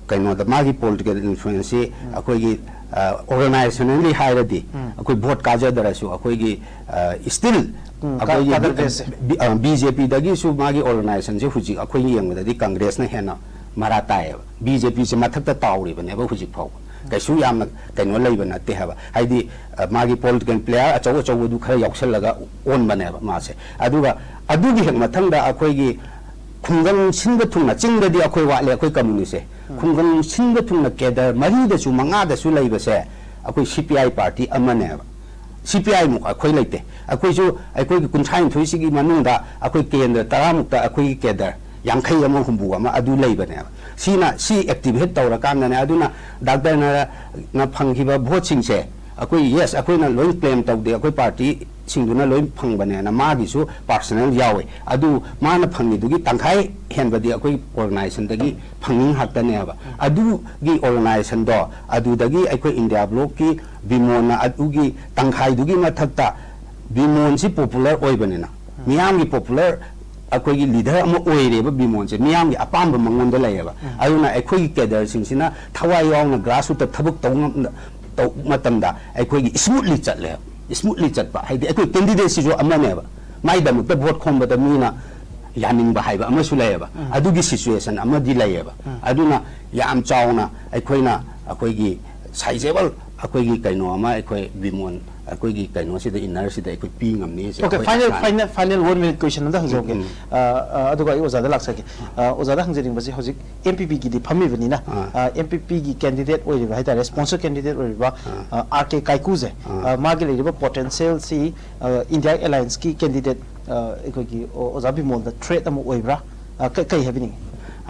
ꯀꯩꯅꯣꯗ ꯃꯥꯒꯤ political influence ꯁꯤ ꯎꯝ꯫ ꯑꯩꯈꯣꯏꯒꯤ, ꯑ, organizationally ꯍꯥꯏꯔꯗꯤ ꯎꯝ꯫ ꯑꯩꯈꯣꯏ vote ꯀꯥꯖꯗ꯭ꯔꯁꯨ ꯑꯩꯈꯣꯏꯒꯤ, ꯑ, still ꯎꯝ, ꯀꯥ-, ꯑꯩꯈꯣꯏꯒꯤ ꯀꯥꯗꯔ base ꯁꯦ꯫ ꯕꯤ-, ꯑ, B J P ꯗꯒꯤꯁꯨ ꯃꯥꯒꯤ organization ꯁꯦ ꯍꯧꯖꯤꯛ ꯑꯩꯈꯣꯏꯅ ꯌꯦꯡꯕꯗꯗꯤ Congress ꯅ ꯍꯦꯟꯅ ꯃꯔꯥ ꯇꯥꯏꯌꯦꯕ꯫ B J P ꯁꯦ ꯃꯊꯛꯇ ꯇꯥꯎꯔꯤꯕꯅꯦꯕ ꯍꯧꯖꯤꯛ ꯐꯥꯎꯕ꯫ ꯀꯩꯁꯨ ꯌꯥꯝꯅ ꯀꯩꯅꯣ ꯂꯩꯕ ꯅꯠꯇꯦ ꯍꯥꯏꯕ꯫ ꯍꯥꯏꯗꯤ, ꯑ, ꯃꯥꯒꯤ political player ꯑꯆꯧ ꯑꯆꯧꯕꯗꯨ ꯈꯔ ꯌꯥꯎꯁꯜꯂꯒ ꯑꯣꯟꯕꯅꯦꯕ ꯃꯥꯁꯦ꯫ ꯑꯗꯨꯒ ꯑꯗꯨꯒꯤ ꯍꯦꯛ ꯃꯊꯪꯗ ꯑꯩꯈꯣꯏꯒꯤ ꯈꯨꯡꯒꯪ ꯁꯤꯟꯕ ꯊꯨꯡꯅ, ꯆꯤꯡꯗꯗꯤ ꯑꯩꯈꯣꯏ ꯋꯥꯠꯂꯦ, ꯑꯩꯈꯣꯏ ꯀꯝꯃꯨꯅꯤꯁꯦ꯫ ꯎꯝ꯫ ꯈꯨꯡꯒꯪ ꯁꯤꯟꯕ ꯊꯨꯡꯅ cadre ꯃꯔꯤꯗꯁꯨ ꯃꯉꯥꯗꯁꯨ ꯂꯩꯕꯁꯦ ꯑꯩꯈꯣꯏ C P I party ꯑꯃꯅꯦꯕ꯫ C P I ꯃꯨꯛ ꯑꯩꯈꯣꯏ ꯂꯩꯇꯦ꯫ ꯑꯩꯈꯣꯏꯁꯨ ꯑꯩꯈꯣꯏꯒꯤ ꯀꯨꯟꯊ꯭ꯔꯥ ꯅꯤꯊꯣꯏꯁꯤꯒꯤ ꯃꯅꯨꯡꯗ ꯑꯩꯈꯣꯏ ꯀꯦꯟꯗ꯭ꯔ ꯇꯔꯥꯃꯨꯛꯇ ꯑꯩꯈꯣꯏꯒꯤ cadre ꯌꯥꯡꯈꯩ ꯑꯃ, ꯍꯨꯝꯐꯨ ꯑꯃ ꯑꯗꯨ ꯂꯩꯕꯅꯦꯕ꯫ ꯁꯤꯅ, ꯁꯤ activate ꯇꯧꯔꯀꯥꯟꯗꯅꯦ꯫ ꯑꯗꯨꯅ doctor ꯅ, ꯅ ꯐꯪꯈꯤꯕ vote ꯁꯤꯡꯁꯦ ꯑꯩꯈꯣꯏ, yes, ꯑꯩꯈꯣꯏꯅ ꯂꯣꯏ claim ꯇꯧꯗꯦ, ꯑꯩꯈꯣꯏ party ꯁꯤꯡꯗꯨꯅ ꯂꯣꯏ ꯐꯪꯕꯅꯦꯅ ꯃꯥꯒꯤꯁꯨ personal ꯌꯥꯎꯋꯦ꯫ ꯑꯗꯨ ꯃꯥꯅ ꯐꯪꯉꯤꯗꯨꯒꯤ ꯇꯪꯈꯥꯏ ꯍꯦꯟꯕꯗꯤ ꯑꯩꯈꯣꯏ organization ꯗꯒꯤ ꯐꯪꯉꯤ ꯉꯥꯛꯇꯅꯦꯕ꯫ ꯑꯗꯨꯒꯤ organization ꯗꯣ, ꯑꯗꯨꯗꯒꯤ ꯑꯩꯈꯣꯏ India bloc ꯀꯤ ꯕꯤꯃꯣꯟꯅ ꯑꯗꯨꯒꯤ ꯇꯪꯈꯥꯏꯗꯨꯒꯤ ꯃꯊꯛꯇ, ꯕꯤꯃꯣꯟꯁꯤ popular ꯑꯣꯏꯕꯅꯤꯅ, ꯃꯤꯌꯥꯝꯒꯤ popular ꯑꯩꯈꯣꯏꯒꯤ ꯂꯤꯗꯔ ꯑꯃ ꯑꯣꯏꯔꯦꯕ ꯕꯤꯃꯣꯟꯁꯦ, ꯃꯤꯌꯥꯝꯒꯤ ꯑꯄꯥꯝꯕ ꯃꯉꯣꯟꯗ ꯂꯩꯌꯦꯕ꯫ ꯑꯗꯨꯅ ꯑꯩꯈꯣꯏꯒꯤ ꯀꯦꯗꯔꯁꯤꯡꯁꯤꯅ ꯊꯋꯥꯏ ꯌꯥꯎꯅ ꯒ꯭ꯔꯥꯁꯔꯨꯠꯇ ꯊꯕꯛ ꯇꯧ ꯉꯝ-, ꯇꯧꯕ ꯃꯇꯝꯗ ꯑꯩꯈꯣꯏꯒꯤ ꯏꯁꯃꯨꯠꯂꯤ ꯆꯠꯂꯦꯕ꯫ ꯏꯁꯃꯨꯠꯂꯤ ꯆꯠꯄ ꯍꯥꯏꯗꯤ ꯑꯩꯈꯣꯏ ꯀꯦꯟꯗꯤꯗꯦꯠꯁꯤꯁꯨ ꯑꯃꯅꯦꯕ, ꯃꯥꯏꯗꯃꯛꯇ ꯚꯣꯠ ꯈꯣꯝꯕꯗ ꯃꯤꯅ ꯌꯥꯅꯤꯡꯕ ꯍꯥꯏꯕ ꯑꯃꯁꯨ ꯂꯩꯌꯦꯕ꯫ ꯑꯗꯨꯒꯤ ꯁꯤꯆꯨꯋꯦꯁꯟ ꯑꯃꯗꯤ ꯂꯩꯌꯦꯕ꯫ ꯑꯗꯨꯅ ꯌꯥꯝ ꯆꯥꯎꯅ ꯑꯩꯈꯣꯏꯅ ꯑꯩꯈꯣꯏꯒꯤ ꯁꯥꯏꯖꯦꯕꯜ ꯑꯩꯈꯣꯏꯒꯤ ꯀꯩꯅꯣ ꯑꯃ ꯑꯩꯈꯣꯏ ꯕꯤꯃꯣꯟ ꯑꯩꯈꯣꯏꯒꯤ ꯀꯩꯅꯣꯁꯤꯗ, ꯏꯟꯅꯔꯁꯤꯗ ꯑꯩꯈꯣꯏ ꯄꯤ ꯉꯝꯅꯤ ꯍꯥꯏꯁꯦ ꯑꯣꯀꯦ, ꯑꯩꯈꯣꯏ ꯐꯥꯏꯅꯦꯜ, ꯑꯁꯥꯅꯤ꯫ ꯐꯥꯏꯅꯦꯜ, ꯐꯥꯏꯅꯦꯜ ꯋꯥꯟ ꯃꯤꯅꯤꯠ ꯀꯣꯏꯁꯟ ꯑꯝꯇ ꯍꯪꯖꯍꯧꯒꯦ꯫ ꯎꯝ, ꯎꯝ꯫ ꯑ, ꯑ, ꯑꯗꯨꯒ ꯑꯩ ꯑꯣꯖꯥꯗ ꯂꯥꯛꯆꯒꯦ꯫ ꯑ, ꯑꯣꯖꯥꯗ ꯍꯪꯖꯅꯤꯡꯕꯁꯦ, ꯍꯧꯖꯤꯛ ꯑꯦꯝ ꯄꯤ ꯄꯤꯒꯤꯗꯤ ꯐꯝꯃꯤꯕꯅꯤꯅ, ꯑꯥ꯫ ꯑ, ꯑꯦꯝ ꯄꯤ ꯄꯤꯒꯤ ꯀꯦꯟꯗꯤꯗꯦꯠ ꯑꯣꯏꯔꯤꯕ ꯍꯥꯏꯇꯥꯔꯦ, ꯁ꯭ꯄꯣꯟꯁꯔ ꯀꯦꯟꯗꯤꯗꯦꯠ ꯑꯣꯏꯔꯤꯕ, ꯑꯥ꯫ ꯑ, ꯑꯥꯔ ꯀꯦ ꯀꯥꯏꯀꯨꯁꯦ, ꯑꯥ꯫ ꯑ, ꯃꯥꯒꯤ ꯂꯩꯔꯤꯕ ꯄꯣꯇꯦꯟꯁꯤꯌꯦꯜꯁꯤ, ꯑ, ꯏꯟꯗꯤꯌꯥ ꯑꯦꯂꯥꯏꯟꯁꯀꯤ ꯀꯦꯟꯗꯤꯗꯦꯠ, ꯑ, ꯑꯩꯈꯣꯏꯒꯤ ꯑꯣ-, ꯑꯣꯖꯥ ꯕꯤꯃꯣꯜꯗ ꯊ꯭ꯔꯦꯠ ꯑꯃ ꯑꯣꯏꯕ꯭ꯔꯥ? ꯑ, ꯀ-, ꯀꯩ ꯍꯥꯏꯕꯤꯅꯤꯡꯉꯤ?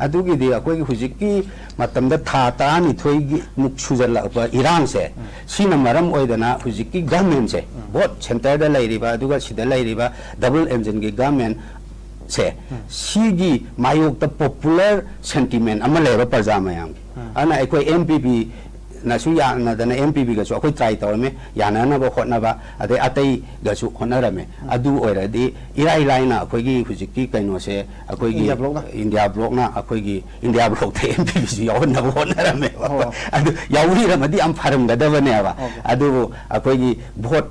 ꯑꯗꯨꯒꯤꯗꯤ ꯑꯩꯈꯣꯏꯒꯤ ꯍꯧꯖꯤꯛꯀꯤ ꯃꯇꯝꯗ ꯊꯥ ꯇꯔꯥꯅꯤꯊꯣꯏꯒꯤ ꯃꯨꯛ ꯁꯨꯖꯜꯂꯛꯄ ꯏꯔꯥꯡꯁꯦ, ꯁꯤꯅ ꯃꯔꯝ ꯑꯣꯏꯗꯅ ꯍꯧꯖꯤꯛꯀꯤ ꯒꯚꯔꯟꯃꯦꯟꯁꯦ, ꯚꯣꯠ ꯁꯦꯟꯇꯔꯗ ꯂꯩꯔꯤꯕ ꯑꯗꯨꯒ ꯁꯤꯗ ꯂꯩꯔꯤꯕ ꯗꯕꯜ ꯑꯦꯟꯖꯤꯟꯒꯤ ꯒꯚꯔꯟꯃꯦꯟꯁꯦ, ꯁꯤꯒꯤ ꯃꯥꯌꯣꯛꯇ ꯄꯣꯄꯨꯂꯔ ꯁꯦꯟꯇꯤꯃꯦꯟ ꯑꯃ ꯂꯩꯕ ꯄ꯭ꯔꯖꯥ ꯃꯌꯥꯝꯒꯤ꯫ ꯑꯗꯨꯅ ꯑꯩꯈꯣꯏ ꯑꯦꯝ ꯄꯤ ꯄꯤ ꯅꯁꯨ ꯌꯥꯅꯗꯅ ꯑꯦꯝ ꯄꯤ ꯄꯤꯒꯁꯨ ꯑꯩꯈꯣꯏ ꯇ꯭ꯔꯥꯏ ꯇꯧꯔꯝꯃꯤ, ꯌꯥꯅꯅꯕ ꯍꯣꯠꯅꯕ, ꯑꯗꯩ ꯑꯇꯩꯒꯁꯨ ꯍꯣꯠꯅꯔꯝꯃꯤ꯫ ꯑꯗꯨ ꯑꯣꯏꯔꯗꯤ ꯏꯔꯥꯏ ꯂꯥꯏꯅ ꯑꯩꯈꯣꯏꯒꯤ ꯍꯧꯖꯤꯛꯀꯤ ꯀꯩꯅꯣꯁꯦ, ꯑꯩꯈꯣꯏꯒꯤ ꯏꯟꯗꯤꯌꯥ ꯕ꯭ꯂꯣꯛꯅ? ꯏꯟꯗꯤꯌꯥ ꯕ꯭ꯂꯣꯛꯅ ꯑꯩꯈꯣꯏꯒꯤ ꯏꯟꯗꯤꯌꯥ ꯕ꯭ꯂꯣꯛꯇ ꯑꯦꯝ ꯄꯤ ꯄꯤꯁꯨ ꯌꯥꯎꯍꯟꯅꯕ ꯍꯣꯠꯅꯔꯝꯃꯦꯕ꯫ ꯑꯣ꯫ ꯑꯗꯨ ꯌꯥꯎꯕꯤꯔꯝꯃꯗꯤ ꯌꯥꯝ ꯐꯔꯝꯒꯗꯕꯅꯦꯕ꯫ ꯑꯣꯀꯦ꯫ ꯑꯗꯨꯕꯨ ꯑꯩꯈꯣꯏꯒꯤ ꯚꯣꯠ,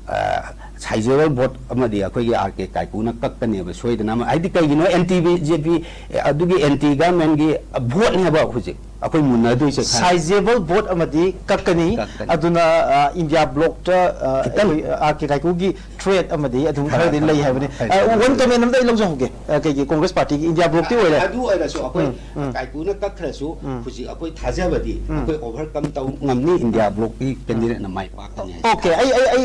ꯑ, ꯁꯥꯏꯖꯦꯕꯜ ꯚꯣꯠ ꯑꯃꯗꯤ ꯑꯩꯈꯣꯏꯒꯤ ꯑꯥꯔ ꯀꯦ ꯀꯥꯏꯀꯨꯅ ꯀꯛꯀꯅꯦꯕ ꯁꯣꯏꯗꯅ ꯑꯃ꯫ ꯍꯥꯏꯗꯤ ꯀꯩꯒꯤꯅꯣ, ꯑꯦꯟꯇꯤ ꯕꯤ ꯖꯦ ꯄꯤ, ꯑꯗꯨꯒꯤ ꯑꯦꯟꯇꯤ ꯒꯚꯔꯟꯃꯦꯟꯒꯤ ꯚꯣꯠꯅꯦꯕ ꯍꯧꯖꯤꯛ ꯑꯩꯈꯣꯏ ꯃꯨꯟꯅꯗꯣꯏꯁꯦ ꯈꯔ꯫ ꯁꯥꯏꯖꯦꯕꯜ ꯚꯣꯠ ꯑꯃꯗꯤ ꯀꯛꯀꯅꯤ꯫ ꯀꯛꯀꯅꯤ꯫ ꯑꯗꯨꯅ, ꯑ, ꯏꯟꯗꯤꯌꯥ ꯕ꯭ꯂꯣꯛꯇ, ꯑ, ꯈꯤꯇꯪ꯫ ꯑꯩꯈꯣꯏ, ꯑ, ꯑꯥꯔ ꯀꯦ ꯀꯥꯏꯀꯨꯒꯤ ꯊ꯭ꯔꯦꯠ ꯑꯃꯗꯤ ꯑꯗꯨꯝ ꯈꯔ, ꯈꯔꯗꯤ ꯂꯩ ꯈꯔ, ꯍꯥꯏꯕꯅꯤ꯫ ꯈꯔ, ꯑ, ꯈꯔ꯫ ꯋꯥꯟ ꯀꯃꯦꯟ ꯑꯝꯇ ꯑꯩ ꯂꯧꯖꯍꯧꯒꯦ꯫ ꯑ, ꯀꯩꯒꯤ ꯀꯣꯡꯒ꯭ꯔꯦꯁ ꯄꯥꯔꯇꯤꯒꯤ ꯏꯟꯗꯤꯌꯥ ꯕ꯭ꯂꯣꯛꯇꯤ ꯑꯣꯏꯔꯦ꯫ ꯑꯗꯨ ꯑꯣꯏꯔꯁꯨ ꯑꯩꯈꯣꯏ ꯎꯝ, ꯎꯝ꯫ ꯀꯥꯏꯀꯨꯅ ꯀꯛꯈ꯭ꯔꯁꯨ ꯎꯝ꯫ ꯍꯧꯖꯤꯛ ꯑꯩꯈꯣꯏ ꯊꯥꯖꯕꯗꯤ ꯎꯝ꯫ ꯑꯩꯈꯣꯏ ꯑꯣꯚꯔꯀꯝ ꯇꯧ ꯉꯝꯅꯤ, ꯏꯟꯗꯤꯌꯥ ꯕ꯭ꯂꯣꯛꯀꯤ ꯀꯦꯟꯗꯤꯗꯦꯠꯅ ꯃꯥꯏ ꯄꯥꯛꯀꯅꯤ ꯍꯥꯏꯁꯦ꯫ ꯑꯣꯀꯦ, ꯑꯩ, ꯑꯩ, ꯑꯩ